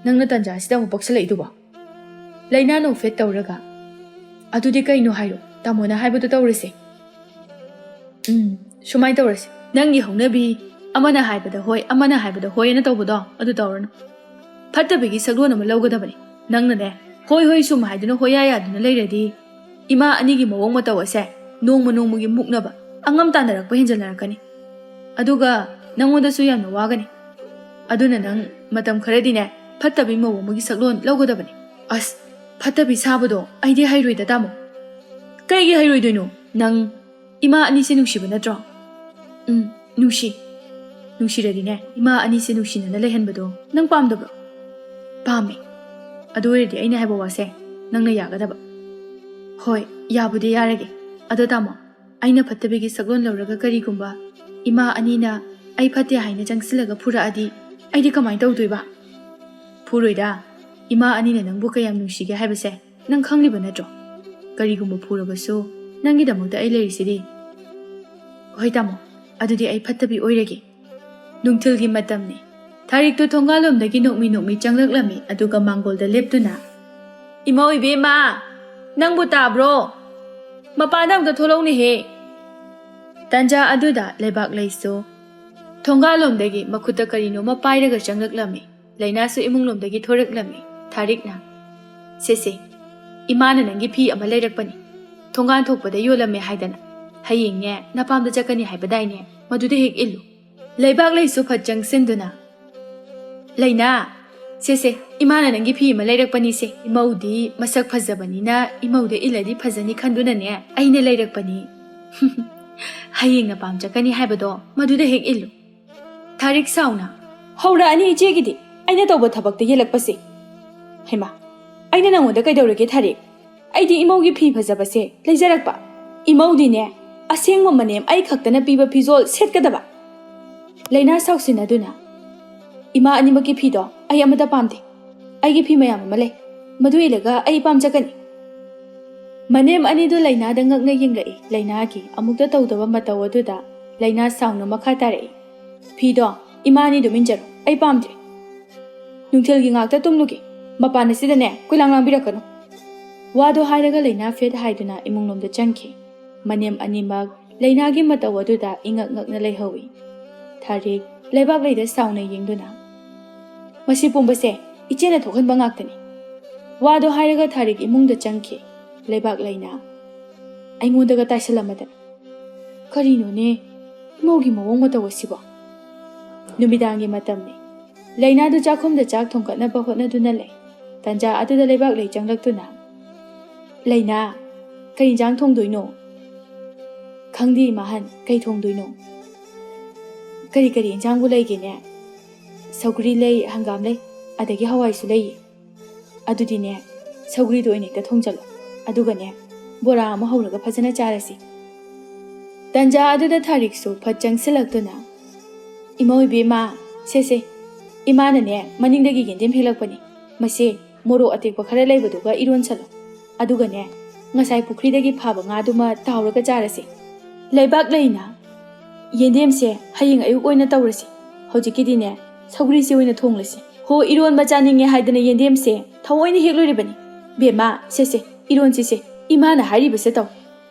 ꯅꯪꯅ ꯇꯟꯖꯥ ꯑꯁꯤꯗ ꯑꯃꯨꯛ ꯄꯛꯁꯜꯂꯛꯏꯗꯨꯕꯣ?" ꯂꯩꯅꯥ ꯅꯣꯛꯐꯦꯠ ꯇꯧꯔꯒ, "ꯑꯗꯨꯗꯤ ꯀꯩꯅꯣ ꯍꯥꯏꯔꯣ, ꯇꯥꯃꯣꯅ ꯍꯥꯏꯕꯗꯨ ꯇꯧꯔꯁꯦ꯫" "ꯎꯝ, ꯁꯨꯃꯥꯏꯅ ꯇꯧꯔꯁꯦ꯫ ꯅꯪꯒꯤ ꯍꯧꯅꯕꯤ, ꯑꯃꯅ ꯍꯥꯏꯕꯗ ꯍꯣꯏ, ꯑꯃꯅ ꯍꯥꯏꯕꯗ ꯍꯣꯏ ꯑꯅ ꯇꯧꯕꯗꯣ, ꯑꯗꯨ ꯇꯧꯔꯅꯨ꯫ ꯐꯠꯇꯕꯤꯒꯤ ꯁꯛꯂꯣꯟ ꯑꯃ ꯂꯧꯒꯗꯕꯅꯤ꯫ ꯅꯪꯅꯅꯦ, ꯍꯣꯏ ꯍꯣꯏ ꯁꯨꯝ ꯍꯥꯏꯗꯨꯅ ꯍꯣꯏ ꯌꯥ ꯌꯥꯗꯨꯅ ꯂꯩꯔꯗꯤ, ꯏꯃꯥ ꯑꯅꯤꯒꯤ ꯃꯑꯣꯡ ꯃꯇꯧ ꯑꯁꯦ ꯅꯣꯡꯃ ꯅꯣꯡꯃꯒꯤ ꯃꯨꯛꯅꯕ, ꯑꯉꯝ ꯇꯥꯟꯅꯔꯛꯄ ꯍꯦꯟꯖꯜꯂꯛꯀꯅꯤ꯫ ꯑꯗꯨꯒ ꯅꯪꯉꯣꯟꯗꯁꯨ ꯌꯥꯝꯅ ꯋꯥꯒꯅꯤ꯫ ꯑꯗꯨꯅ ꯅꯪ ꯃꯇꯝ ꯈꯔꯗꯤꯅꯦ, ꯐꯠꯇꯕꯤ ꯃꯧ ꯑꯃꯒꯤ ꯁꯛꯂꯣꯟ ꯂꯧꯒꯗꯕꯅꯤ꯫" "ꯑꯁ, ꯐꯠꯇꯕꯤ ꯁꯥꯕꯗꯣ ꯑꯩꯗꯤ ꯍꯩꯔꯣꯏꯗ, ꯇꯥꯃꯣ꯫" "ꯀꯩꯒꯤ ꯍꯩꯔꯣꯏꯗꯣꯏꯅꯣ? ꯅꯪ ꯏꯃꯥ ꯑꯅꯤꯁꯦ ꯅꯨꯡꯁꯤꯕ ꯅꯠꯇ꯭ꯔꯣ?" "ꯎꯝ, ꯅꯨꯡꯁꯤ꯫ ꯅꯨꯡꯁꯤꯔꯗꯤꯅꯦ, ꯏꯃꯥ ꯑꯅꯤꯁꯦ ꯅꯨꯡꯁꯤꯅꯅ ꯂꯩꯍꯟꯕꯗꯣ ꯅꯪ ꯄꯥꯝꯗꯕ꯭ꯔꯣ?" "ꯄꯥꯝꯃꯦ꯫ ꯑꯗꯨ ꯑꯣꯏꯔꯗꯤ ꯑꯩꯅ ꯍꯥꯏꯕ ꯋꯥꯁꯦ ꯅꯪꯅ ꯌꯥꯒꯗꯕ꯫" "ꯍꯣꯏ, ꯌꯥꯕꯨꯗꯤ ꯌꯥꯔꯒꯦ꯫ ꯑꯗꯣ ꯇꯥꯃꯣ, ꯑꯩꯅ ꯐꯠꯇꯕꯤꯒꯤ ꯁꯛꯂꯣꯟ ꯂꯧꯔꯒ ꯀꯔꯤꯒꯨꯝꯕ ꯏꯃꯥ ꯑꯅꯤꯅ ꯑꯩ ꯐꯠꯇꯦ ꯍꯥꯏꯅ ꯆꯪꯁꯤꯜꯂꯒ ꯐꯨꯔꯛꯑꯗꯤ ꯑꯩꯗꯤ ꯀꯃꯥꯏꯅ ꯇꯧꯗꯣꯏꯕ?" "ꯐꯨꯔꯣꯏꯗ꯫ ꯏꯃꯥ ꯑꯅꯤꯅ ꯅꯪꯕꯨ ꯀꯌꯥꯝ ꯅꯨꯡꯁꯤꯒꯦ ꯍꯥꯏꯕꯁꯦ ꯅꯪ ꯈꯪꯂꯤꯕ ꯅꯠꯇ꯭ꯔꯣ? ꯀꯔꯤꯒꯨꯝꯕ ꯐꯨꯔꯕꯁꯨ ꯅꯪꯒꯤꯗꯃꯛꯇ ꯑꯩ ꯂꯩꯔꯤꯁꯤꯗꯤ꯫" "ꯍꯣꯏ ꯇꯥꯃꯣ, ꯑꯗꯨꯗꯤ ꯑꯩ ꯐꯠꯇꯕꯤ ꯑꯣꯏꯔꯒꯦ꯫" ꯅꯨꯡꯊꯤꯜꯒꯤ ꯃꯇꯝꯅꯤ꯫ ꯊꯥꯔꯤꯛꯇꯨ ꯊꯣꯡꯒꯥꯜꯂꯣꯝꯗꯒꯤ ꯅꯣꯛꯃꯤ ꯅꯣꯛꯃꯤ ꯆꯪꯂꯛꯂꯝꯃꯤ, ꯑꯗꯨꯒ ꯃꯥꯡꯒꯣꯜꯗ ꯂꯦꯞꯇꯨꯅ, "ꯏꯃꯧ ꯏꯕꯦꯝꯃ, ꯅꯪꯕꯨ ꯇꯥꯕ꯭ꯔꯣ? ꯃꯄꯥꯟꯗ ꯑꯝꯇ ꯊꯣꯛꯂꯛꯎꯅꯦꯍꯦ!" ꯇꯟꯖꯥ ꯑꯗꯨꯗ ꯂꯩꯕꯥꯛ ꯂꯩꯁꯨ ꯊꯣꯡꯒꯥꯜꯂꯣꯝꯗꯒꯤ ꯃꯈꯨꯠꯇ ꯀꯔꯤꯅꯣꯃ ꯄꯥꯏꯔꯒ ꯆꯪꯂꯛꯂꯝꯃꯤ꯫ ꯂꯩꯅꯥꯁꯨ ꯏꯃꯨꯡꯂꯣꯝꯗꯒꯤ ꯊꯣꯔꯛꯂꯝꯃꯤ꯫ ꯊꯥꯔꯤꯛꯅ, "ꯁꯦ ꯁꯦ, ꯏꯃꯥꯅ ꯅꯪꯒꯤ ꯐꯤ ꯑꯃ ꯂꯩꯔꯛꯄꯅꯤ꯫ ꯊꯣꯡꯒꯥꯟ ꯊꯣꯛꯄꯗ ꯌꯣꯜꯂꯝꯃꯦ ꯍꯥꯏꯗꯅ꯫ ꯍꯌꯦꯡꯅꯦ, ꯅꯄꯥꯝꯗ ꯆꯠꯀꯅꯤ ꯍꯥꯏꯕꯗꯥꯏꯅꯦ? ꯃꯗꯨꯗ ꯍꯦꯛ ꯏꯜꯂꯨ꯫" ꯂꯩꯕꯥꯛ ꯂꯩꯁꯨ ꯐꯠ ꯆꯪꯁꯤꯟꯗꯨꯅ, "ꯂꯩꯅꯥ, ꯁꯦ ꯁꯦ, ꯏꯃꯥꯅ ꯅꯪꯒꯤ ꯐꯤ ꯑꯃ ꯂꯩꯔꯛꯄꯅꯤꯁꯦ꯫ ꯏꯃꯧꯗꯤ ꯃꯁꯛ ꯐꯖꯕꯅꯤꯅ ꯏꯃꯧꯗ ꯏꯜꯂꯗꯤ ꯐꯖꯅꯤ ꯈꯟꯗꯨꯅꯅꯦ ꯑꯩꯅ ꯂꯩꯔꯛꯄꯅꯤ꯫ ꯍꯌꯦꯡꯅ ꯄꯥꯝꯖꯀꯅꯤ ꯍꯥꯏꯕꯗꯣ ꯃꯗꯨꯗ ꯍꯦꯛ ꯏꯜꯂꯨ꯫ ꯊꯥꯔꯤꯛ ꯁꯥꯎꯅ, "ꯍꯧꯔꯛꯑꯅꯤ ꯏꯆꯦꯒꯤꯗꯤ ꯑꯩꯅ ꯇꯧꯕ ꯊꯕꯛꯇ ꯌꯦꯜꯂꯛꯄꯁꯦ꯫ ꯍꯩꯃꯥ, ꯑꯩꯅ ꯅꯪꯉꯣꯟꯗ ꯀꯩꯗꯧꯔꯒꯦ ꯊꯥꯔꯤꯛ? ꯑꯩꯗꯤ ꯏꯃꯧꯒꯤ ꯐꯤ ꯐꯖꯕꯁꯦ ꯂꯩꯖꯔꯛꯄ꯫ ꯏꯃꯧꯗꯤꯅꯦ, ꯑꯁꯦꯡꯕ ꯃꯅꯦꯝ ꯑꯩ ꯈꯛꯇꯅ ꯄꯤꯕ ꯐꯤꯖꯣꯜ ꯁꯦꯠꯀꯗꯕ"꯫ ꯂꯩꯅꯥ ꯁꯥꯎꯁꯤꯟꯅꯗꯨꯅ, "ꯏꯃꯥ ꯑꯅꯤꯃꯛꯀꯤ ꯐꯤꯗꯣ ꯑꯩ ꯑꯃꯠꯇ ꯄꯥꯝꯗꯦ꯫ ꯑꯩꯒꯤ ꯐꯤ ꯃꯌꯥꯝ ꯑꯃ ꯂꯩ, ꯃꯗꯨ ꯏꯜꯂꯒ ꯑꯩ ꯄꯥꯝꯖꯒꯅꯤ"꯫ ꯃꯅꯦꯝ ꯑꯅꯤꯗꯨ ꯂꯩꯅꯥꯗ ꯉꯛꯅ ꯌꯦꯡꯂꯛꯏ꯫ ꯂꯩꯅꯥꯒꯤ ꯑꯃꯨꯛꯇ ꯇꯧꯗꯕ ꯃꯇꯧ ꯑꯗꯨꯗ ꯂꯩꯅꯥ ꯁꯥꯎꯅ ꯃꯈꯥ ꯇꯥꯔꯛꯏ, "ꯐꯤꯗꯣ ꯏꯃꯥ ꯑꯅꯤ ꯑꯗꯨꯝ ꯏꯟꯖꯔꯣ, ꯑꯩ ꯄꯥꯝꯗ꯭ꯔꯦ꯫ ꯅꯨꯡꯊꯤꯜꯒꯤ ꯉꯥꯛꯇ ꯇꯨꯝꯂꯨꯒꯦ, ꯃꯄꯥꯟ ꯑꯁꯤꯗꯅꯦ ꯀꯣꯏꯂꯥꯡ ꯂꯥꯡꯕꯤꯔꯛꯀꯅꯨ"꯫ ꯋꯥꯗꯣ ꯍꯥꯏꯔꯒ ꯂꯩꯅꯥ ꯐꯦꯠ ꯍꯥꯏꯗꯨꯅ ꯏꯃꯨꯡꯂꯣꯝꯗ ꯆꯪꯈꯤ꯫ ꯃꯅꯦꯝ ꯑꯅꯤꯃꯛ ꯂꯩꯅꯥꯒꯤ ꯃꯇꯧ ꯑꯗꯨꯗ ꯏꯉꯛ ꯉꯛꯅ ꯂꯩꯍꯧꯏ꯫ ꯊꯥꯔꯤꯛ ꯂꯩꯕꯥꯛ ꯂꯩꯗ ꯁꯥꯎꯅ ꯌꯦꯡꯗꯨꯅ, "ꯃꯁꯤ ꯄꯨꯝꯕꯁꯦ ꯏꯆꯦꯅ ꯊꯣꯛꯍꯟꯕ ꯉꯥꯛꯇꯅꯤ"꯫ ꯋꯥꯗꯣ ꯍꯥꯏꯔꯒ ꯊꯥꯔꯤꯛ ꯏꯃꯨꯡꯗ ꯆꯪꯈꯤ꯫ ꯂꯩꯕꯥꯛ ꯂꯩꯅ ꯑꯩꯉꯣꯟꯗꯒ ꯇꯥꯏꯁꯜꯂꯝꯃꯗꯅ꯫ ꯀꯔꯤꯅꯣꯅꯦ, ꯏꯃꯧꯒꯤ ꯃꯑꯣꯡ ꯃꯇꯧ ꯑꯁꯤꯕꯣ? ꯅꯨꯃꯤꯗꯥꯡꯒꯤ ꯃꯇꯝꯅꯤ꯫ ꯂꯩꯅꯥꯗꯨ ꯆꯥꯛꯈꯨꯝꯗ ꯆꯥꯛ ꯊꯣꯡꯒꯠꯅꯕ ꯍꯣꯠꯅꯗꯨꯅ ꯂꯩ꯫ ꯇꯟꯖꯥ ꯑꯗꯨꯗ ꯂꯩꯕꯥꯛ ꯂꯩ ꯆꯪꯂꯛꯇꯨꯅ, "ꯂꯩꯅꯥ, ꯀꯩ ꯏꯟꯖꯥꯡ ꯊꯣꯡꯗꯣꯏꯅꯣ?" "ꯈꯪꯗꯦ ꯏꯃꯥꯍꯟ, ꯀꯩ ꯊꯣꯡꯗꯣꯏꯅꯣ?" "ꯀꯔꯤ ꯀꯔꯤ ꯏꯟꯖꯥꯡꯕꯨ ꯂꯩꯒꯦꯅꯦ?" "ꯁꯧꯒ꯭ꯔꯤ ꯂꯩ, ꯍꯪꯒꯥꯝ ꯂꯩ, ꯑꯗꯒꯤ ꯍꯋꯥꯏꯁꯨ ꯂꯩꯌꯦ"꯫ "ꯑꯗꯨꯗꯤꯅꯦ, ꯁꯧꯒ꯭ꯔꯤꯗꯣ ꯑꯣꯏꯅ ꯍꯦꯛꯇ ꯊꯣꯡꯖꯜꯂꯣ꯫ ꯑꯗꯨꯒꯅꯦ, ꯕꯣꯔꯥ ꯑꯃ ꯍꯧꯔꯒ ꯐꯖꯅ ꯆꯥꯔꯁꯤ"꯫ ꯇꯟꯖꯥ ꯑꯗꯨꯗ ꯊꯥꯔꯤꯛꯁꯨ ꯐꯠ ꯆꯪꯁꯤꯜꯂꯛꯇꯨꯅ, "ꯏꯃꯧ ꯏꯕꯦꯝꯃ, ꯁꯦ ꯁꯦ, ꯏꯃꯥꯅꯅꯦ ꯃꯅꯤꯡꯗꯒꯤ ꯌꯦꯟꯗꯦꯝ ꯍꯦꯛꯂꯛꯄꯅꯤ꯫ ꯃꯁꯦ ꯃꯣꯔꯣꯛ ꯑꯇꯦꯛꯄ ꯈꯔ ꯂꯩꯕꯗꯨꯒ ꯏꯔꯣꯟꯁꯜꯂꯣ꯫ ꯑꯗꯨꯒꯅꯦ, ꯉꯁꯥꯏ ꯄꯨꯈ꯭ꯔꯤꯗꯒꯤ ꯐꯥꯕ ꯉꯥꯗꯨꯃ ꯇꯥꯎꯔꯒ ꯆꯥꯔꯁꯤ"꯫ ꯂꯩꯕꯥꯛ ꯂꯩꯅ, "ꯌꯦꯟꯗꯦꯝꯁꯦ ꯍꯌꯦꯡ ꯑꯌꯨꯛ ꯑꯣꯏꯅ ꯇꯧꯔꯁꯤ꯫ ꯍꯧꯖꯤꯛꯀꯤꯗꯤꯅꯦ, ꯁꯧꯒ꯭ꯔꯤꯁꯦ ꯑꯣꯏꯅ ꯊꯣꯡꯂꯁꯤ"꯫ "ꯍꯣ, ꯏꯔꯣꯟꯕ ꯆꯥꯅꯤꯡꯉꯦ ꯍꯥꯏꯗꯅ ꯌꯦꯟꯗꯦꯝꯁꯦ ꯊꯑꯣꯏꯅ ꯍꯦꯛꯂꯨꯔꯤꯕꯅꯤ꯫ ꯕꯦꯝꯃ, ꯁꯦ ꯁꯦ, ꯏꯔꯣꯟꯁꯤꯁꯦ, ꯏꯃꯥꯅ ꯍꯥꯏꯔꯤꯕꯁꯦ ꯇꯧ"꯫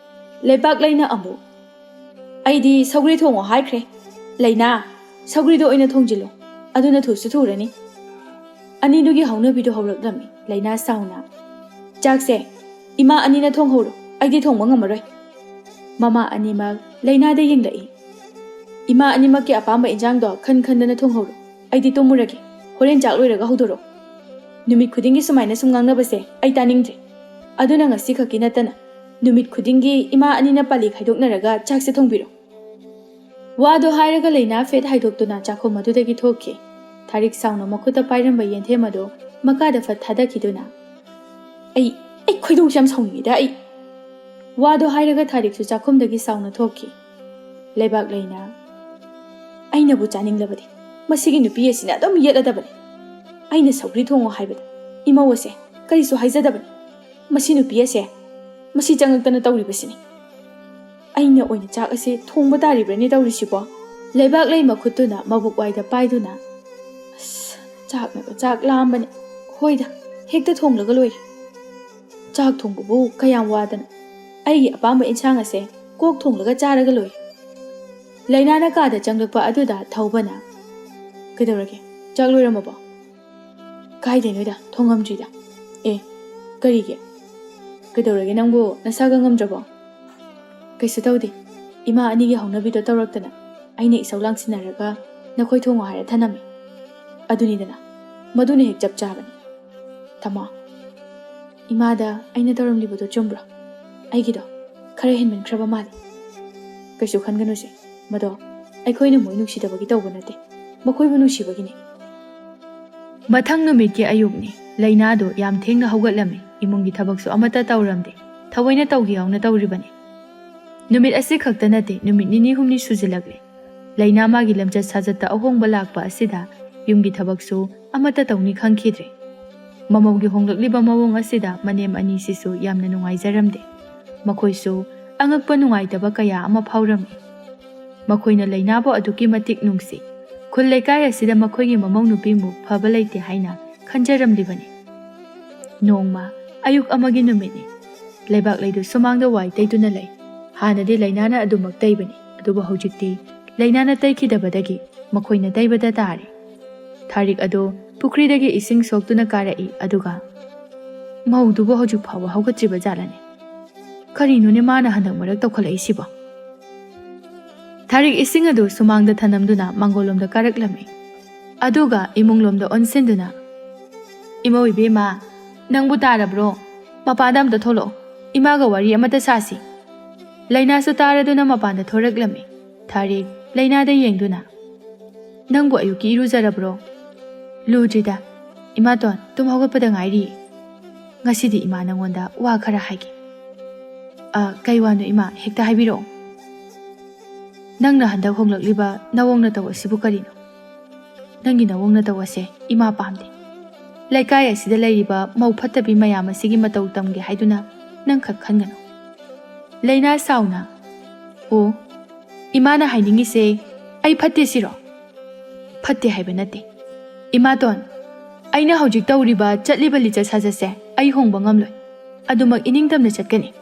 ꯂꯩꯕꯥꯛ ꯂꯩꯅ ꯑꯃꯨꯛ, "ꯑꯩꯗꯤ ꯁꯧꯒ꯭ꯔꯤ ꯊꯣꯡꯉꯣ ꯍꯥꯏꯈ꯭ꯔꯦ꯫ ꯂꯩꯅꯥ, ꯁꯧꯒ꯭ꯔꯤꯗꯣ ꯑꯣꯏꯅ ꯊꯣꯡꯖꯤꯜꯂꯣ, ꯑꯗꯨꯅ ꯊꯨꯁꯨ ꯊꯨꯔꯅꯤ"꯫ ꯑꯅꯤꯗꯨꯒꯤ ꯍꯧꯅꯕꯤꯗꯣ ꯍꯧꯔꯛꯂꯝꯃꯤ꯫ ꯂꯩꯅꯥ ꯁꯥꯎꯅ, "ꯆꯥꯛꯁꯦ ꯏꯃꯥ ꯑꯅꯤꯅ ꯊꯣꯡꯍꯧꯔꯣ, ꯑꯩꯗꯤ ꯊꯣꯡꯕ ꯉꯝꯃꯔꯣꯏ"꯫ ꯃꯃꯥ ꯑꯅꯤꯃꯛ ꯂꯩꯅꯥꯗ ꯌꯦꯡꯂꯛꯏ꯫ "ꯏꯃꯥ ꯑꯅꯤꯃꯛꯀꯤ ꯑꯄꯥꯝꯕ ꯏꯟꯖꯥꯡꯗꯣ ꯈꯟ ꯈꯟꯗꯅ ꯊꯣꯡꯍꯧꯔꯣ, ꯑꯩꯗꯤ ꯇꯨꯝꯃꯨꯔꯒꯦ"꯫ ꯍꯣꯔꯦꯟ ꯆꯥꯛ ꯂꯣꯏꯔꯒ ꯍꯧꯗꯣꯔꯛꯑꯣ꯫ ꯅꯨꯃꯤꯠ ꯈꯨꯗꯤꯡꯒꯤ ꯁꯨꯃꯥꯏꯅ ꯁꯨꯝ ꯉꯥꯡꯅꯕꯁꯦ ꯑꯩ ꯇꯥꯅꯤꯡꯗ꯭ꯔꯦ꯫ ꯑꯗꯨꯅ ꯉꯁꯤ ꯈꯛꯀꯤ ꯅꯠꯇꯅ ꯅꯨꯃꯤꯠ ꯈꯨꯗꯤꯡꯒꯤ ꯏꯃꯥ ꯑꯅꯤꯅ ꯄꯥꯂꯤ ꯈꯥꯏꯗꯣꯛꯅꯔꯒ ꯆꯥꯛꯁꯦ ꯊꯣꯡꯕꯤꯔꯣ꯫ ꯋꯥꯗꯣ ꯍꯥꯏꯔꯒ ꯂꯩꯅꯥ ꯐꯦꯠ ꯍꯥꯏꯗꯣꯛꯇꯨꯅ ꯆꯥꯛꯈꯨꯝ ꯑꯗꯨꯗꯒꯤ ꯊꯣꯛꯈꯤ꯫ ꯊꯥꯔꯤꯛ ꯆꯥꯎꯅ ꯃꯈꯨꯠꯇ ꯄꯥꯏꯔꯝꯕ ꯌꯦꯟꯊꯦꯝ ꯑꯗꯨ ꯃꯈꯥꯗ ꯐꯠ ꯊꯥꯗꯈꯤꯗꯨꯅ, "ꯑꯩ, ꯑꯩ ꯈꯣꯏꯗꯧꯁꯦ ꯌꯥꯝ ꯁꯥꯎꯅꯤꯡꯉꯤꯗ ꯑꯩ!" ꯋꯥꯗꯣ ꯍꯥꯏꯔꯒ ꯊꯥꯔꯤꯛꯁꯨ ꯆꯥꯛꯈꯨꯝꯗꯒꯤ ꯆꯥꯎꯅ ꯊꯣꯛꯈꯤ꯫ ꯂꯩꯕꯥꯛ ꯂꯩꯅꯥ, "ꯑꯩꯅꯕꯨ ꯆꯥꯅꯤꯡꯂꯕꯗꯤ ꯃꯁꯤꯒꯤ ꯅꯨꯄꯤ ꯑꯁꯤꯅ ꯑꯗꯨꯝ ꯌꯦꯠꯂꯗꯕꯅꯤ꯫ ꯑꯩꯅ ꯁꯧꯒ꯭ꯔꯤ ꯊꯣꯡꯉꯣ ꯍꯥꯏꯕꯗ ꯏꯃꯧ ꯑꯁꯦ ꯀꯔꯤꯁꯨ ꯍꯥꯏꯖꯗꯕꯅꯤ꯫ ꯃꯁꯤ ꯅꯨꯄꯤ ꯑꯁꯦ ꯃꯁꯤ ꯆꯪꯉꯛꯇꯅ ꯇꯧꯔꯤꯕꯁꯤꯅꯤ꯫ ꯑꯩꯅ ꯑꯣꯏꯅ ꯆꯥꯛ ꯑꯁꯦ ꯊꯣꯡꯕ ꯇꯥꯔꯤꯕ꯭ꯔꯅꯦ ꯇꯧꯔꯤꯁꯤꯕꯣ?" ꯂꯩꯕꯥꯛ ꯂꯩ ꯃꯈꯨꯠꯇꯨꯅ ꯃꯕꯨꯛ ꯋꯥꯏꯗ ꯄꯥꯏꯗꯨꯅ, "ꯑꯁ, ꯆꯥꯛꯅꯕ ꯆꯥꯛ ꯂꯥꯝꯕꯅꯦ꯫ ꯍꯣꯏꯗ, ꯍꯦꯛꯇ ꯊꯣꯡꯂꯒ ꯂꯣꯏꯔꯦ꯫ ꯆꯥꯛ ꯊꯣꯡꯕꯕꯨ ꯀꯌꯥꯝ ꯋꯥꯗꯅ꯫ ꯑꯩꯒꯤ ꯑꯄꯥꯝꯕ ꯏꯟꯁꯥꯡ ꯑꯁꯦ ꯀꯣꯛ ꯊꯣꯡꯂꯒ ꯆꯥꯔꯒ ꯂꯣꯏꯔꯦ꯫" ꯂꯩꯅꯥꯅ ꯀꯥꯗ ꯆꯪꯂꯛꯄ ꯑꯗꯨꯗ ꯊꯧꯕꯅ, "ꯀꯩꯗꯧꯔꯒꯦ? ꯆꯥꯛ ꯂꯣꯏꯔꯝꯃꯕꯣ?" "ꯀꯥꯏꯗꯩꯅꯣꯗ, ꯊꯣꯡꯉꯝꯗ꯭ꯔꯤꯗ꯫" "ꯑꯦ, ꯀꯔꯤꯒꯤ? ꯀꯩꯗꯧꯔꯒꯦ, ꯅꯪꯕꯨ ꯅꯁꯥꯒ ꯉꯝꯗ꯭ꯔꯕꯣ?" "ꯀꯩꯁꯨ ꯇꯧꯗꯦ꯫ ꯏꯃꯥ ꯑꯅꯤꯒꯤ ꯍꯧꯅꯕꯤꯗꯣ ꯇꯧꯔꯛꯇꯅ ꯑꯩꯅ ꯏꯁꯧ ꯂꯥꯡꯁꯤꯟꯅꯔꯒ ꯅꯈꯣꯏ ꯊꯣꯡꯉꯣ ꯍꯥꯏꯔ ꯊꯅꯝꯃꯦ꯫ ꯑꯗꯨꯅꯤꯗꯅ, ꯃꯗꯨꯅ ꯍꯦꯛ ꯆꯞ ꯆꯥꯕꯅꯤ꯫ ꯇꯥꯃꯣ, ꯏꯃꯥꯗ ꯑꯩꯅ ꯇꯧꯔꯝꯂꯤꯕꯗꯣ ꯆꯨꯝꯕ꯭ꯔꯣ? ꯑꯩꯒꯤꯗꯣ ꯈꯔ ꯍꯦꯟꯃꯟꯈ꯭ꯔꯕ ꯃꯥꯜꯂꯤ꯫" "ꯀꯩꯁꯨ ꯈꯟꯒꯅꯨꯁꯦ, ꯃꯗꯣ ꯑꯩꯈꯣꯏꯅ ꯃꯣꯏ ꯅꯨꯡꯁꯤꯗꯕꯒꯤ ꯇꯧꯕ ꯅꯠꯇꯦ, ꯃꯈꯣꯏꯕꯨ ꯅꯨꯡꯁꯤꯕꯒꯤꯅꯤ꯫" ꯃꯊꯪ ꯅꯨꯃꯤꯠꯀꯤ ꯑꯌꯨꯛꯅꯤ꯫ ꯂꯩꯅꯥꯗꯨ ꯌꯥꯝ ꯊꯦꯡꯅ ꯍꯧꯒꯠꯂꯝꯃꯤ꯫ ꯏꯃꯨꯡꯒꯤ ꯊꯕꯛꯁꯨ ꯑꯃꯠꯇ ꯇꯧꯔꯝꯗꯦ꯫ ꯊꯑꯣꯏꯅ ꯇꯧꯒꯦ ꯌꯥꯎꯅ ꯇꯧꯔꯤꯕꯅꯤ꯫ ꯅꯨꯃꯤꯠ ꯑꯁꯤ ꯈꯛꯇ ꯅꯠꯇꯦ, ꯅꯨꯃꯤꯠ ꯅꯤꯅꯤ ꯍꯨꯝꯅꯤ ꯁꯨꯖꯤꯜꯂꯛꯂꯦ꯫ ꯂꯩꯅꯥ ꯃꯥꯒꯤ ꯂꯝꯆꯠ ꯁꯥꯖꯠꯇ ꯑꯍꯣꯡꯕ ꯂꯥꯛꯄ ꯑꯁꯤꯗ ꯌꯨꯝꯒꯤ ꯊꯕꯛꯁꯨ ꯑꯃꯠꯇ ꯇꯧꯅꯤ ꯈꯪꯈꯤꯗ꯭ꯔꯦ꯫ ꯃꯃꯧꯒꯤ ꯍꯣꯡꯂꯛꯂꯤꯕ ꯃꯑꯣꯡ ꯑꯁꯤꯗ ꯃꯅꯦꯝ ꯑꯅꯤꯁꯤꯁꯨ ꯌꯥꯝꯅ ꯅꯨꯡꯉꯥꯏꯖꯔꯝꯗꯦ꯫ ꯃꯈꯣꯏꯁꯨ ꯑꯉꯛꯄ ꯅꯨꯡꯉꯥꯏꯇꯕ ꯀꯌꯥ ꯑꯃ ꯐꯥꯎꯔꯝꯃꯤ꯫ ꯃꯈꯣꯏꯅ ꯂꯩꯅꯥꯕꯨ ꯑꯗꯨꯛꯀꯤ ꯃꯇꯤꯛ ꯅꯨꯡꯁꯤ꯫ ꯈꯨꯜ ꯂꯩꯀꯥꯏ ꯑꯁꯤꯗ ꯃꯈꯣꯏꯒꯤ ꯃꯃꯧ ꯅꯨꯄꯤꯃꯨꯛ ꯐꯕ ꯂꯩꯇꯦ ꯍꯥꯏꯅ ꯈꯟꯖꯔꯝꯂꯤꯕꯅꯤ꯫ ꯅꯣꯡꯃ ꯑꯌꯨꯛ ꯑꯃꯒꯤ ꯅꯨꯃꯤꯠꯅꯤ꯫ ꯂꯩꯕꯥꯛ ꯂꯩꯗꯨ ꯁꯨꯃꯥꯡꯗ ꯋꯥꯏ ꯇꯩꯗꯨꯅ ꯂꯩ꯫ ꯍꯥꯟꯅꯗꯤ ꯂꯩꯅꯥꯅ ꯑꯗꯨꯃꯛ ꯇꯩꯕꯅꯤ, ꯑꯗꯨꯕꯨ ꯍꯧꯖꯤꯛꯇꯤ ꯂꯩꯅꯥꯅ ꯇꯩꯈꯤꯗꯕꯗꯒꯤ ꯃꯈꯣꯏꯅ ꯇꯩꯕꯗ ꯇꯥꯔꯦ꯫ ꯊꯥꯔꯤꯛ ꯑꯗꯨ ꯄꯨꯈ꯭ꯔꯤꯗꯒꯤ ꯏꯁꯤꯡ ꯁꯣꯛꯇꯨꯅ ꯀꯥꯔꯛꯏ, ꯑꯗꯨꯒ ꯃꯧꯗꯨꯕꯨ ꯍꯧꯖꯤꯛ ꯐꯥꯎꯕ ꯍꯧꯒꯠꯇ꯭ꯔꯤꯕ ꯖꯥꯠꯂꯅꯦ? ꯀꯔꯤꯅꯣꯅꯦ ꯃꯥꯅ ꯍꯟꯗꯛ ꯃꯔꯛ ꯇꯧꯈꯠꯂꯛꯏꯁꯤꯕꯣ? ꯊꯥꯔꯤꯛ ꯏꯁꯤꯡ ꯑꯗꯨ ꯁꯨꯃꯥꯡꯗ ꯊꯅꯝꯗꯨꯅ ꯃꯥꯡꯒꯣꯜꯂꯣꯝꯗ ꯀꯥꯔꯛꯂꯝꯃꯤ꯫ ꯑꯗꯨꯒ ꯏꯃꯨꯡꯂꯣꯝꯗ ꯑꯣꯟꯁꯤꯟꯗꯨꯅ, "ꯏꯃꯧ ꯏꯕꯦꯝꯃ, ꯅꯪꯕꯨ ꯇꯥꯔꯕ꯭ꯔꯣ? ꯃꯄꯥꯟꯗ ꯑꯝꯇ ꯊꯣꯛꯂꯛꯑꯣ, ꯏꯃꯥꯒ ꯋꯥꯔꯤ ꯑꯃꯇ ꯁꯥꯁꯤ꯫" ꯂꯩꯅꯥꯁꯨ ꯇꯥꯔꯗꯨꯅ ꯃꯄꯥꯟꯗ ꯊꯣꯔꯛꯂꯝꯃꯤ꯫ ꯊꯥꯔꯤꯛ ꯂꯩꯅꯥꯗ ꯌꯦꯡꯗꯨꯅ, "ꯅꯪꯕꯨ ꯑꯌꯨꯛꯀꯤ ꯏꯔꯨꯖꯔꯕ꯭ꯔꯣ?" "ꯂꯨꯗ꯭ꯔꯤꯗ, ꯏꯃꯥꯇꯣꯟ, ꯇꯨꯝ ꯍꯧꯒꯠꯄꯗ ꯉꯥꯏꯔꯤ꯫ ꯉꯁꯤꯗꯤ ꯏꯃꯥ ꯅꯪꯉꯣꯟꯗ ꯋꯥ ꯈꯔ ꯍꯥꯏꯒꯦ꯫" "ꯑ, ꯀꯩ ꯋꯥꯅꯣ ꯏꯃꯥ? ꯍꯦꯛꯇ ꯍꯥꯏꯕꯤꯔꯛꯑꯣ꯫" "ꯅꯪꯅ ꯍꯟꯗꯛ ꯍꯣꯡꯂꯛꯂꯤꯕ ꯅꯑꯣꯡ ꯅꯇꯧ ꯑꯁꯤꯕꯨ ꯀꯔꯤꯅꯣ? ꯅꯪꯒꯤ ꯅꯑꯣꯡ ꯅꯇꯧ ꯑꯁꯦ ꯏꯃꯥ ꯄꯥꯝꯗꯦ꯫ ꯂꯩꯀꯥꯏ ꯑꯁꯤꯗ ꯂꯩꯔꯤꯕ ꯃꯧ ꯐꯠꯇꯕꯤ ꯃꯌꯥꯝ ꯑꯁꯤꯒꯤ ꯃꯇꯧ ꯇꯝꯒꯦ ꯍꯥꯏꯗꯨꯅ ꯅꯪ ꯈꯛ ꯈꯟꯒꯅꯨ꯫" ꯂꯩꯅꯥ ꯁꯥꯎꯅ, "ꯑꯣ, ꯏꯃꯥꯅ ꯍꯥꯏꯅꯤꯡꯉꯤꯁꯦ ꯑꯩ ꯐꯠꯇꯦ ꯁꯤꯔꯣ?" "ꯐꯠꯇꯦ ꯍꯥꯏꯕ ꯅꯠꯇꯦ꯫ ꯏꯃꯥꯇꯣꯟ, ꯑꯩꯅ ꯍꯧꯖꯤꯛ ꯇꯧꯔꯤꯕ, ꯆꯠꯂꯤꯕ ꯂꯤꯆꯠ ꯁꯥꯖꯠꯁꯦ ꯑꯩ ꯍꯣꯡꯕ ꯉꯝꯂꯣꯏ꯫ ꯑꯗꯨꯃꯛ ꯏꯅꯤꯡꯇꯝꯅ ꯆꯠꯀꯅꯤ꯫"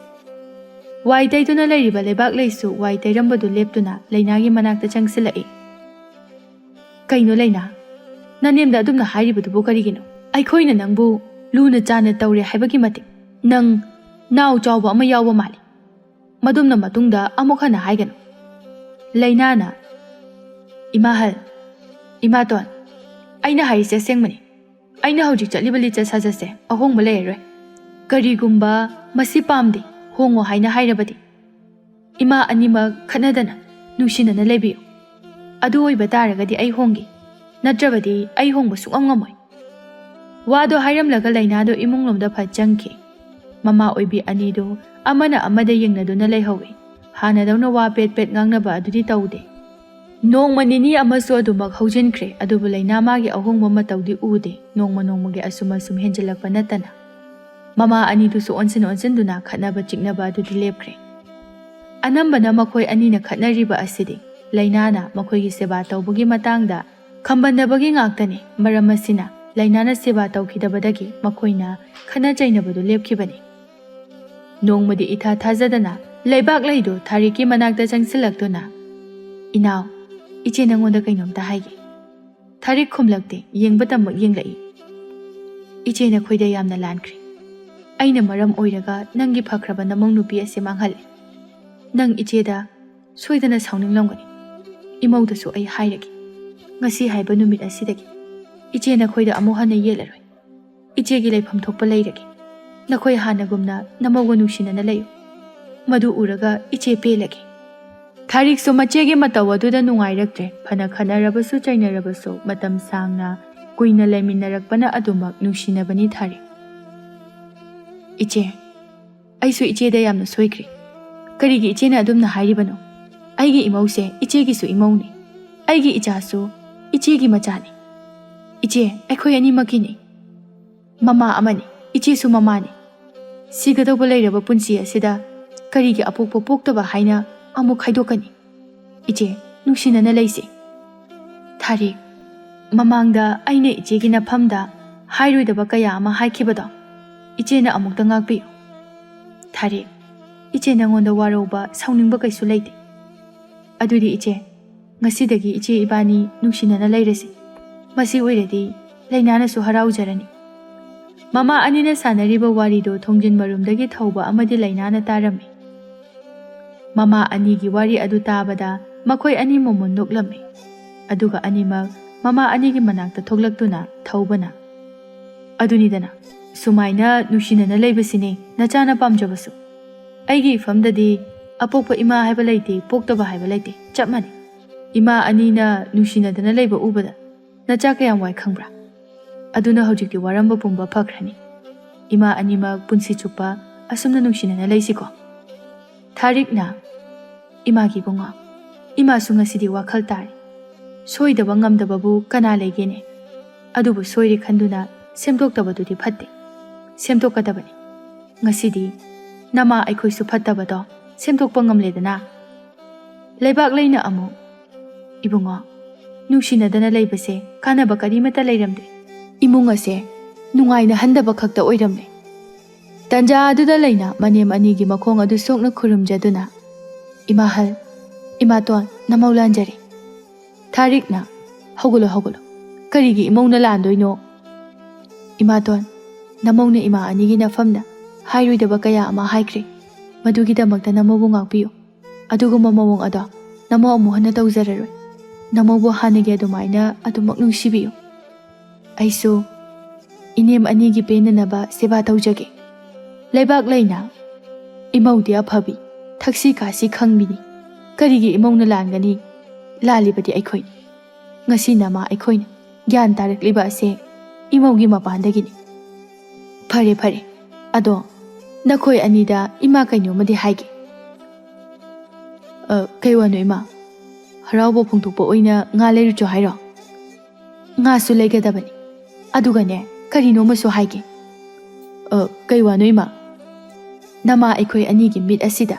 ꯋꯥꯏ ꯇꯩꯗꯨꯅ ꯂꯩꯔꯤꯕ ꯂꯩꯕꯥꯛ ꯂꯩꯁꯨ ꯋꯥꯏ ꯇꯩꯔꯝꯕꯗꯨ ꯂꯦꯞꯇꯨꯅ ꯂꯩꯅꯥꯒꯤ ꯃꯅꯥꯛꯇ ꯆꯪꯁꯤꯜꯂꯛꯏ꯫ "ꯀꯩꯅꯣ ꯂꯩꯅꯥ, ꯅꯅꯦꯝꯗ ꯑꯗꯨꯝꯅ ꯍꯥꯏꯔꯤꯕꯗꯨꯕꯨ ꯀꯔꯤꯒꯤꯅꯣ? ꯑꯩꯈꯣꯏꯅ ꯅꯪꯕꯨ ꯂꯨꯅ ꯆꯥꯟꯅ ꯇꯧꯔꯦ ꯍꯥꯏꯕꯒꯤ ꯃꯇꯤꯛ ꯅꯪ ꯅꯥꯎ ꯆꯥꯎꯕ ꯑꯃ ꯌꯥꯎꯕ ꯃꯥꯜꯂꯤ꯫ ꯃꯗꯨꯝꯅ ꯃꯇꯨꯡꯗ ꯑꯃꯨꯛ ꯍꯟꯅ ꯍꯥꯏꯒꯅꯨ꯫" ꯂꯩꯅꯥꯅ, "ꯏꯃꯥꯍꯜ, ꯏꯃꯥꯇꯣꯟ, ꯑꯩꯅ ꯍꯥꯏꯔꯤꯁꯦ ꯑꯁꯦꯡꯕꯅꯤ꯫ ꯑꯩꯅ ꯍꯧꯖꯤꯛ ꯆꯠꯂꯤꯕ ꯂꯤꯆꯠ ꯁꯥꯖꯠꯁꯦ ꯑꯍꯣꯡꯕ ꯂꯩꯔꯔꯣꯏ꯫ ꯀꯔꯤꯒꯨꯝꯕ ꯃꯁꯤ ꯄꯥꯝꯗꯦ, ꯍꯣꯡꯉꯣ ꯍꯥꯏꯅ ꯍꯥꯏꯔꯕꯗꯤ, ꯏꯃꯥ ꯑꯅꯤꯃꯛ ꯈꯠꯅꯗꯅ ꯅꯨꯡꯁꯤꯅꯅ ꯂꯩꯕꯤꯌꯨ꯫ ꯑꯗꯨ ꯑꯣꯏꯕ ꯇꯥꯔꯒꯗꯤ ꯑꯩ ꯍꯣꯡꯒꯦ, ꯅꯠꯇ꯭ꯔꯕꯗꯤ ꯑꯩ ꯍꯣꯡꯕ ꯁꯨꯛꯉꯝ ꯉꯝꯃꯣꯏ꯫" ꯋꯥꯗꯣ ꯍꯥꯏꯔꯝꯂꯒ ꯂꯩꯅꯥꯗꯣ ꯏꯃꯨꯡꯂꯣꯝꯗ ꯐꯠ ꯆꯪꯈꯤ꯫ ꯃꯃꯥ ꯑꯣꯏꯕꯤ ꯑꯅꯤꯗꯨ ꯑꯃꯅ ꯑꯃꯗ ꯌꯦꯡꯅꯗꯨꯅ ꯂꯩꯍꯧꯏ꯫ ꯍꯥꯟꯅꯗꯧꯅ ꯋꯥ ꯄꯦꯠ ꯄꯦꯠ ꯉꯥꯡꯅꯕ ꯑꯗꯨꯗꯤ ꯇꯧꯗꯦ꯫ ꯅꯣꯡꯃ ꯅꯤꯅꯤ ꯑꯃꯁꯨ ꯑꯗꯨꯃꯛ ꯍꯧꯖꯤꯟꯈ꯭ꯔꯦ, ꯑꯗꯨꯕꯨ ꯂꯩꯅꯥ ꯃꯥꯒꯤ ꯑꯍꯣꯡꯕ ꯃꯇꯧꯗꯤ ꯎꯗꯦ꯫ ꯅꯣꯡꯃ ꯅꯣꯡꯃꯒꯤ ꯑꯁꯨꯝ ꯑꯁꯨꯝ ꯍꯦꯟꯖꯤꯜꯂꯛꯄ ꯅꯠꯇꯅ꯫ ꯃꯃꯥ ꯑꯅꯤꯗꯨꯁꯨ ꯑꯣꯟꯁꯤꯟ ꯑꯣꯟꯁꯤꯟꯗꯨꯅ ꯈꯠꯅꯕ ꯆꯤꯛꯅꯕ ꯑꯗꯨꯗꯤ ꯂꯦꯞꯈ꯭ꯔꯦ꯫ ꯑꯅꯝꯕꯅ ꯃꯈꯣꯏ ꯑꯅꯤꯅ ꯈꯠꯅꯔꯤꯕ ꯑꯁꯤꯗꯤ ꯂꯩꯅꯥꯅ ꯃꯈꯣꯏꯒꯤ ꯁꯦꯕꯥ ꯇꯧꯕꯒꯤ ꯃꯇꯥꯡꯗ ꯈꯝꯕꯟꯅꯕꯒꯤ ꯉꯥꯛꯇꯅꯤ꯫ ꯃꯔꯝ ꯑꯁꯤꯅ ꯂꯩꯅꯥꯅ ꯁꯦꯕꯥ ꯇꯧꯈꯤꯗꯕꯗꯒꯤ ꯃꯈꯣꯏꯅ ꯈꯠꯅ ꯆꯩꯅꯕꯗꯨ ꯂꯦꯞꯈꯤꯕꯅꯤ꯫ ꯅꯣꯡꯃꯗꯤ ꯏꯊꯥ ꯊꯥꯖꯗꯅ ꯂꯩꯕꯥꯛ ꯂꯩꯗꯨ ꯊꯥꯔꯤꯛꯀꯤ ꯃꯅꯥꯛꯇ ꯆꯪꯁꯤꯜꯂꯛꯇꯨꯅ, "ꯏꯅꯥꯎ, ꯏꯆꯦ ꯅꯪꯉꯣꯟꯗ ꯀꯩꯅꯣꯝꯇ ꯍꯥꯏꯒꯦ꯫" ꯊꯥꯔꯤꯛ ꯈꯨꯝꯂꯛꯇꯦ, ꯌꯦꯡꯕꯇꯃꯛ ꯌꯦꯡꯂꯛꯏ꯫ "ꯏꯆꯦ ꯅꯈꯣꯏꯗ ꯌꯥꯝꯅ ꯂꯥꯟꯈ꯭ꯔꯦ꯫ ꯑꯩꯅ ꯃꯔꯝ ꯑꯣꯏꯔꯒ ꯅꯪꯒꯤ ꯐꯈ꯭ꯔꯕ ꯅꯃꯧ ꯅꯨꯄꯤ ꯑꯁꯤ ꯃꯥꯡꯍꯜꯂꯦ꯫ ꯅꯪ ꯏꯆꯦꯗ ꯁꯣꯏꯗꯅ ꯁꯥꯎꯅꯤꯡꯂꯝꯒꯅꯤ꯫ ꯏꯃꯧꯗꯁꯨ ꯑꯩ ꯍꯥꯏꯔꯒꯦ꯫" ꯉꯁꯤ ꯍꯥꯏꯕ ꯅꯨꯃꯤꯠ ꯑꯁꯤꯗꯒꯤ ꯏꯆꯦ ꯅꯈꯣꯏꯗ ꯑꯃꯨꯛ ꯍꯟꯅ ꯌꯦꯠꯂꯔꯣꯏ꯫ ꯏꯆꯦꯒꯤ ꯂꯩꯐꯝ ꯊꯣꯛꯄ ꯂꯩꯔꯒꯦ꯫ ꯅꯈꯣꯏ ꯍꯥꯟꯅꯒꯨꯝꯅ ꯅꯃꯧꯒ ꯅꯨꯡꯁꯤꯅꯅ ꯂꯩꯌꯨ꯫ ꯃꯗꯨ ꯎꯔꯒ ꯏꯆꯦ ꯄꯦꯜꯂꯒꯦ꯫ ꯊꯥꯔꯤꯛꯁꯨ ꯃꯆꯦꯒꯤ ꯃꯇꯧ ꯑꯗꯨꯗ ꯅꯨꯡꯉꯥꯏꯔꯛꯇ꯭ꯔꯦ꯫ ꯐꯅ ꯈꯠꯅꯔꯕꯁꯨ ꯆꯩꯅꯔꯕꯁꯨ ꯃꯇꯝ ꯁꯥꯡꯅ ꯀꯨꯏꯅ ꯂꯩꯃꯤꯟꯅꯔꯛꯄꯅ ꯑꯗꯨꯃꯛ ꯅꯨꯡꯁꯤꯅꯕꯅꯤ ꯊꯥꯔꯤꯛ꯫ ꯏꯆꯦ, ꯑꯩꯁꯨ ꯏꯆꯦꯗ ꯌꯥꯝꯅ ꯁꯣꯏꯈ꯭ꯔꯦ꯫ ꯀꯔꯤꯒꯤ ꯏꯆꯦꯅ ꯑꯗꯨꯝꯅ ꯍꯥꯏꯔꯤꯕꯅꯣ? ꯑꯩꯒꯤ ꯏꯃꯧꯁꯦ ꯏꯆꯦꯒꯤꯁꯨ ꯏꯃꯧꯅꯤ꯫ ꯑꯩꯒꯤ ꯏꯆꯥꯁꯨ ꯏꯆꯦꯒꯤ ꯃꯆꯥꯅꯤ꯫ ꯏꯆꯦ, ꯑꯩꯈꯣꯏ ꯑꯅꯤꯃꯛꯀꯤꯅꯤ꯫ ꯃꯃꯥ ꯑꯃꯅꯤ, ꯏꯆꯦꯁꯨ ꯃꯃꯥꯅꯤ꯫ ꯁꯤꯒꯗꯧꯕ ꯂꯩꯔꯕ ꯄꯨꯟꯁꯤ ꯑꯁꯤꯗ ꯀꯔꯤꯒꯤ ꯑꯄꯣꯛꯄ ꯄꯣꯛꯇꯕ ꯍꯥꯏꯅ ꯑꯃꯨꯛ ꯈꯥꯏꯗꯣꯛꯀꯅꯤ? ꯏꯆꯦ, ꯅꯨꯡꯁꯤꯅꯅ ꯂꯩꯁꯤ꯫ ꯊꯥꯔꯤꯛ, ꯃꯃꯥꯡꯗ ꯑꯩꯅ ꯏꯆꯦꯒꯤ ꯅꯐꯝꯗ ꯍꯥꯏꯔꯣꯏꯗꯕ ꯀꯌꯥ ꯑꯃ ꯍꯥꯏꯈꯤꯕꯗꯣ ꯏꯆꯦꯅ ꯑꯃꯨꯛꯇ ꯉꯥꯛꯄꯤꯌꯨ꯫ ꯊꯥꯔꯤꯛ, ꯏꯆꯦ ꯅꯉꯣꯟꯗ ꯋꯥꯔꯧꯕ, ꯁꯥꯎꯅꯤꯡꯕ ꯀꯩꯁꯨ ꯂꯩꯇꯦ꯫ ꯑꯗꯨꯗꯤ ꯏꯆꯦ, ꯉꯁꯤꯗꯒꯤ ꯏꯆꯦ ꯏꯕꯥꯅꯤ ꯅꯨꯡꯁꯤꯅꯅ ꯂꯩꯔꯁꯤ꯫ ꯃꯁꯤ ꯑꯣꯏꯔꯗꯤ ꯂꯩꯅꯥꯅꯁꯨ ꯍꯔꯥꯎꯖꯔꯅꯤ꯫ ꯃꯃꯥ ꯑꯅꯤꯅ ꯁꯥꯟꯅꯔꯤꯕ ꯋꯥꯔꯤꯗꯨ ꯊꯣꯡꯖꯤꯟ ꯃꯔꯨꯝꯗꯒꯤ ꯊꯧꯕ ꯑꯃꯗꯤ ꯂꯩꯅꯥꯅ ꯇꯥꯔꯝꯃꯤ꯫ ꯃꯃꯥ ꯑꯅꯤꯒꯤ ꯋꯥꯔꯤ ꯑꯗꯨ ꯇꯥꯕꯗ ꯃꯈꯣꯏ ꯑꯅꯤ ꯃꯃꯨꯟ ꯅꯣꯛꯂꯝꯃꯤ꯫ ꯑꯗꯨꯒ ꯑꯅꯤꯃꯛ ꯃꯃꯥ ꯑꯅꯤꯒꯤ ꯃꯅꯥꯛꯇ ꯊꯣꯛꯂꯛꯇꯨꯅ ꯊꯧꯕꯅ, "ꯑꯗꯨꯅꯤꯗꯅ, ꯁꯨꯃꯥꯏꯅ ꯅꯨꯡꯁꯤꯅꯅ ꯂꯩꯕꯁꯤꯅꯦ ꯅꯆꯥꯅ ꯄꯥꯝꯖꯕꯁꯨ꯫ ꯑꯩꯒꯤ ꯏꯐꯝꯗꯗꯤ ꯑꯄꯣꯛꯄ ꯏꯃꯥ ꯍꯥꯏꯕ ꯂꯩꯇꯦ, ꯄꯣꯛꯇꯕ ꯍꯥꯏꯕ ꯂꯩꯇꯦ, ꯆꯞ ꯃꯥꯟꯅꯩ꯫ ꯏꯃꯥ ꯑꯅꯤꯅ ꯅꯨꯡꯁꯤꯅꯗꯅ ꯂꯩꯕ ꯎꯕꯗ ꯅꯆꯥ ꯀꯌꯥꯝ ꯋꯥꯏ ꯈꯪꯕ꯭ꯔꯥ? ꯑꯗꯨꯅ ꯍꯧꯖꯤꯛꯇꯤ ꯋꯥꯔꯝꯕ ꯄꯨꯝꯕ ꯐꯈ꯭ꯔꯅꯤ꯫ ꯏꯃꯥ ꯑꯅꯤꯃꯛ ꯄꯨꯟꯁꯤ ꯆꯨꯞꯄ ꯑꯁꯨꯝꯅ ꯅꯨꯡꯁꯤꯅꯅ ꯂꯩꯁꯤꯀꯣ?" ꯊꯥꯔꯤꯛꯅ, "ꯏꯃꯥꯒꯤ ꯏꯕꯨꯡꯉꯣ, ꯏꯃꯥꯁꯨ ꯉꯁꯤꯗꯤ ꯋꯥꯈꯜ ꯇꯥꯔꯦ꯫ ꯁꯣꯏꯗꯕ ꯉꯝꯗꯕꯕꯨ ꯀꯅꯥ ꯂꯩꯒꯦꯅꯦ? ꯑꯗꯨꯕꯨ ꯁꯣꯏꯔꯦ ꯈꯟꯗꯨꯅ ꯁꯦꯝꯗꯣꯛꯇꯕꯗꯨꯗꯤ ꯐꯠꯇꯦ꯫ ꯁꯦꯝꯗꯣꯛꯀꯗꯕꯅꯤ꯫ ꯉꯁꯤꯗꯤ ꯅꯃꯥ ꯑꯩꯈꯣꯏꯁꯨ ꯐꯠꯇꯕꯗꯣ ꯁꯦꯝꯗꯣꯛꯄ ꯉꯝꯂꯦꯗꯅ꯫ ꯂꯩꯕꯥꯛ ꯂꯩꯅ ꯑꯃꯨꯛ, ꯏꯕꯨꯡꯉꯣ, ꯅꯨꯡꯁꯤꯅꯗꯅ ꯂꯩꯕꯁꯦ ꯀꯥꯟꯅꯕ ꯀꯔꯤꯃꯠꯇ ꯂꯩꯔꯝꯗꯦ꯫ ꯏꯃꯨꯡ ꯑꯁꯦ ꯅꯨꯡꯉꯥꯏꯅ ꯍꯟꯗꯕ ꯈꯛꯇ ꯑꯣꯏꯔꯝꯂꯦ꯫" ꯇꯟꯖꯥ ꯑꯗꯨꯗ ꯂꯩꯅ ꯃꯅꯦꯝ ꯑꯅꯤꯒꯤ ꯃꯈꯣꯡ ꯑꯗꯨ ꯁꯣꯛꯅ ꯈꯨꯔꯨꯝꯖꯗꯨꯅ, "ꯏꯃꯥꯍꯜ, ꯏꯃꯥꯇꯣꯟ, ꯅꯃꯧ ꯂꯥꯟꯖꯔꯦ꯫" ꯊꯥꯔꯤꯛꯅ, "ꯍꯧꯒꯠꯂꯣ, ꯍꯧꯒꯠꯂꯣ꯫ ꯀꯔꯤꯒꯤ ꯏꯃꯧꯅ ꯂꯥꯟꯗꯣꯏꯅꯣ? ꯏꯃꯥꯇꯣꯟ, ꯅꯃꯧꯅ ꯏꯃꯥ ꯑꯅꯤꯒꯤ ꯅꯐꯝꯗ ꯍꯥꯏꯔꯣꯏꯗꯕ ꯀꯌꯥ ꯑꯃ ꯍꯥꯏꯈ꯭ꯔꯦ꯫ ꯃꯗꯨꯒꯤꯗꯃꯛꯇ ꯅꯃꯧꯕꯨ ꯉꯥꯛꯄꯤꯌꯨ꯫ ꯑꯗꯨꯒꯨꯝꯕ ꯃꯑꯣꯡ ꯑꯗꯣ ꯅꯃꯧ ꯑꯃꯨꯛ ꯍꯟꯅ ꯇꯧꯖꯔꯔꯣꯏ꯫ ꯅꯃꯧꯕꯨ ꯍꯥꯟꯅꯒꯤ ꯑꯗꯨꯃꯥꯏꯅ ꯑꯗꯨꯃꯛ ꯅꯨꯡꯁꯤꯕꯤꯌꯨ꯫ ꯑꯩꯁꯨ ꯏꯅꯦꯝ ꯑꯅꯤꯒꯤ ꯄꯦꯟꯅꯅꯕ ꯁꯦꯕꯥ ꯇꯧꯖꯒꯦ꯫ ꯂꯩꯕꯥꯛ ꯂꯩꯅ ꯏꯃꯧꯗꯤ ꯑꯐꯕꯤ, ꯊꯛꯁꯤ ꯈꯥꯁꯤ ꯈꯪꯕꯤꯅꯤ꯫ ꯀꯔꯤꯒꯤ ꯏꯃꯧꯅ ꯂꯥꯟꯒꯅꯤ? ꯂꯥꯜꯂꯤꯕꯗꯤ ꯑꯩꯈꯣꯏꯅꯤ꯫ ꯉꯁꯤ ꯅꯃꯥ ꯑꯩꯈꯣꯏꯅ ꯒ꯭ꯌꯥꯟ ꯇꯥꯔꯛꯂꯤꯕ ꯑꯁꯦ ꯏꯃꯧꯒꯤ ꯃꯄꯥꯟꯗꯒꯤꯅꯤ꯫ ꯐꯔꯦ, ꯐꯔꯦ꯫ ꯑꯗꯣ ꯅꯈꯣꯏ ꯑꯅꯤꯗ ꯏꯃꯥ ꯀꯩꯅꯣꯝꯃꯗꯤ ꯍꯥꯏꯒꯦ꯫ "ꯑ, ꯀꯩ ꯋꯥꯅꯣ ꯏꯃꯥ? ꯍꯔꯥꯎꯕ ꯐꯣꯡꯗꯣꯛꯄ ꯑꯣꯏꯅ ꯉꯥ ꯂꯩꯔꯨꯆꯣ ꯍꯥꯏꯔꯣ?" "ꯉꯥꯁꯨ ꯂꯩꯒꯗꯕꯅꯤ꯫ ꯑꯗꯨꯒꯅꯦ, ꯀꯔꯤꯅꯣꯃꯁꯨ ꯍꯥꯏꯒꯦ꯫" "ꯑ, ꯀꯩ ꯋꯥꯅꯣ ꯏꯃꯥ?" "ꯅꯃꯥ ꯑꯩꯈꯣꯏ ꯑꯅꯤꯒꯤ ꯃꯤꯠ ꯑꯁꯤꯗ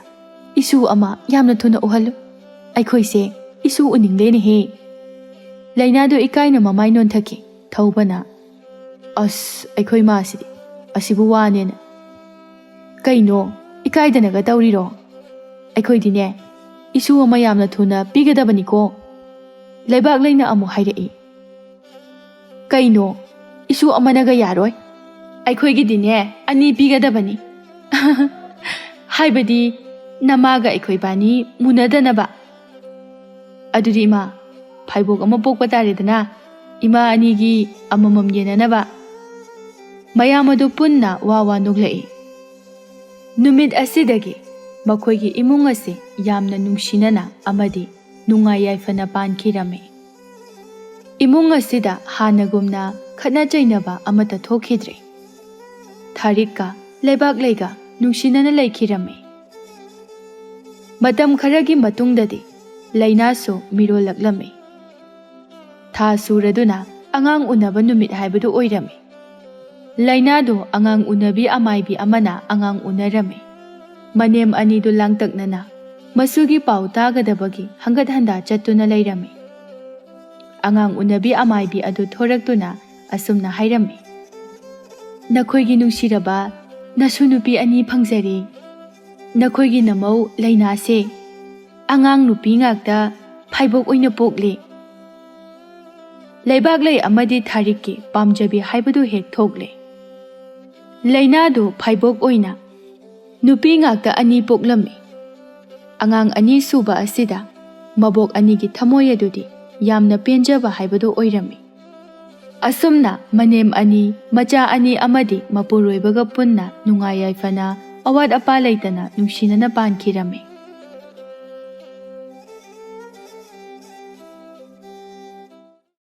ꯏꯁꯨ ꯑꯃ ꯌꯥꯝꯅ ꯊꯨꯅ ꯎꯍꯜꯂꯨ꯫ ꯑꯩꯈꯣꯏꯁꯦ ꯏꯁꯨ ꯎꯅꯤꯡꯂꯦꯅꯦꯍꯦ꯫" ꯂꯩꯅꯥꯗꯨ ꯏꯀꯥꯏꯅ ꯃꯃꯥꯏ ꯅꯣꯟꯊꯈꯤ꯫ ꯊꯧꯕꯅ, "ꯑꯁ, ꯑꯩꯈꯣꯏ ꯃꯥꯁꯤꯗꯤ ꯑꯁꯤꯕꯨ ꯋꯥꯅꯦꯅ꯫" "ꯀꯩꯅꯣ, ꯏꯀꯥꯏꯗꯅꯒ ꯇꯧꯔꯤꯔꯣ? ꯑꯩꯈꯣꯏꯗꯤꯅꯦ, ꯏꯁꯨ ꯑꯃ ꯌꯥꯝꯅ ꯊꯨꯅ ꯄꯤꯒꯗꯕꯅꯤꯀꯣ꯫ ꯂꯩꯕꯥꯛ ꯂꯩꯅ ꯑꯃꯨꯛ ꯍꯥꯏꯔꯛꯏ꯫" "ꯀꯩꯅꯣ, ꯏꯁꯨ ꯑꯃꯅꯒ ꯌꯥꯔꯣꯏ? ꯑꯩꯈꯣꯏꯒꯤꯗꯤꯅꯦ, ꯑꯅꯤ ꯄꯤꯒꯗꯕꯅꯤ꯫" "ꯍꯥꯏꯕꯗꯤ ꯅꯃꯥꯒ ꯑꯩꯈꯣꯏꯕꯥꯅꯤ ꯃꯨꯟꯅꯗꯅꯕ꯫" "ꯑꯗꯨꯗꯤ ꯏꯃꯥ, ꯐꯥꯏꯕꯣꯛ ꯑꯃ ꯄꯣꯛꯄ ꯇꯥꯔꯦꯗꯅ, ꯏꯃꯥ ꯑꯅꯤꯒꯤ ꯑꯃꯃꯝ ꯌꯦꯟꯅꯅꯕ꯫" ꯃꯌꯥꯝ ꯑꯗꯨ ꯄꯨꯟꯅ ꯋꯥ ꯋꯥ ꯅꯣꯛꯂꯛꯏ꯫ ꯅꯨꯃꯤꯠ ꯑꯁꯤꯗꯒꯤ ꯃꯈꯣꯏꯒꯤ ꯏꯃꯨꯡ ꯑꯁꯤ ꯌꯥꯝꯅ ꯅꯨꯡꯁꯤꯅꯅ ꯑꯃꯗꯤ ꯅꯨꯡꯉꯥꯏ ꯌꯥꯏꯐꯅ ꯄꯥꯟꯈꯤꯔꯝꯃꯤ꯫ ꯏꯃꯨꯡ ꯑꯁꯤꯗ ꯍꯥꯟꯅꯒꯨꯝꯅ ꯈꯠꯅ ꯆꯩꯅꯕ ꯑꯃꯠꯇ ꯊꯣꯛꯈꯤꯗ꯭ꯔꯦ꯫ ꯊꯥꯔꯤꯛꯀ ꯂꯩꯕꯥꯛ ꯂꯩꯒ ꯅꯨꯡꯁꯤꯅꯅ ꯂꯩꯈꯤꯔꯝꯃꯤ꯫ ꯃꯇꯝ ꯈꯔꯒꯤ ꯃꯇꯨꯡꯗꯗꯤ ꯂꯩꯅꯥꯁꯨ ꯃꯤꯔꯣꯜꯂꯛꯂꯝꯃꯤ꯫ ꯊꯥ ꯁꯨꯔꯗꯨꯅ ꯑꯉꯥꯡ ꯎꯅꯕ ꯅꯨꯃꯤꯠ ꯍꯥꯏꯕꯗꯨ ꯑꯣꯏꯔꯝꯃꯤ꯫ ꯂꯩꯅꯥꯗꯨ ꯑꯉꯥꯡ ꯎꯅꯕꯤ ꯑꯃꯥꯏꯕꯤ ꯑꯃꯅ ꯑꯉꯥꯡ ꯎꯅꯔꯝꯃꯤ꯫ ꯃꯅꯦꯝ ꯑꯅꯤꯗꯨ ꯂꯥꯡꯇꯛꯅꯅ ꯃꯁꯨꯒꯤ ꯄꯥꯎ ꯇꯥꯒꯗꯕꯒꯤ ꯍꯪꯒꯠ ꯍꯟꯗꯥ ꯆꯠꯇꯨꯅ ꯂꯩꯔꯝꯃꯤ꯫ ꯑꯉꯥꯡ ꯎꯅꯕꯤ ꯑꯃꯥꯏꯕꯤ ꯑꯗꯨ ꯊꯣꯔꯛꯇꯨꯅ ꯑꯁꯨꯝꯅ ꯍꯥꯏꯔꯝꯃꯤ, "ꯅꯈꯣꯏꯒꯤ ꯅꯨꯡꯁꯤꯔꯕ ꯅꯁꯨ ꯅꯨꯄꯤ ꯑꯅꯤ ꯐꯪꯖꯔꯦ꯫ ꯅꯈꯣꯏꯒꯤ ꯅꯃꯧ ꯂꯩꯅꯥꯁꯦ ꯑꯉꯥꯡ ꯅꯨꯄꯤ ꯉꯥꯛꯇ ꯐꯥꯏꯕꯣꯛ ꯑꯣꯏꯅ ꯄꯣꯛꯂꯦ꯫" ꯂꯩꯕꯥꯛꯂꯩ ꯑꯃꯗꯤ ꯊꯥꯔꯤꯛꯀꯤ ꯄꯥꯝꯖꯕꯤ ꯍꯥꯏꯕꯗꯨ ꯍꯦꯛ ꯊꯣꯛꯂꯦ꯫ ꯂꯩꯅꯥꯗꯨ ꯐꯥꯏꯕꯣꯛ ꯑꯣꯏꯅ ꯅꯨꯄꯤ ꯉꯥꯛꯇ ꯑꯅꯤ ꯄꯣꯛꯂꯝꯃꯤ꯫ ꯑꯉꯥꯡ ꯑꯅꯤ ꯁꯨꯕ ꯑꯁꯤꯗ ꯃꯕꯣꯛ ꯑꯅꯤꯒꯤ ꯊꯃꯣꯏ ꯑꯗꯨꯗꯤ ꯌꯥꯝꯅ ꯄꯦꯟꯖꯕ ꯍꯥꯏꯕꯗꯨ ꯑꯣꯏꯔꯝꯃꯤ꯫ ꯑꯁꯨꯝꯅ ꯃꯅꯦꯝ ꯑꯅꯤ, ꯃꯆꯥ ꯑꯅꯤ ꯑꯃꯗꯤ ꯃꯄꯨꯔꯣꯏꯕꯒ ꯄꯨꯟꯅ ꯅꯨꯡꯉꯥꯏ ꯌꯥꯏꯐꯅ, ꯑꯋꯥꯠ ꯑꯄꯥ ꯂꯩꯇꯅ ꯅꯨꯡꯁꯤꯅꯅ ꯄꯥꯟꯈꯤꯔꯝꯃꯤ꯫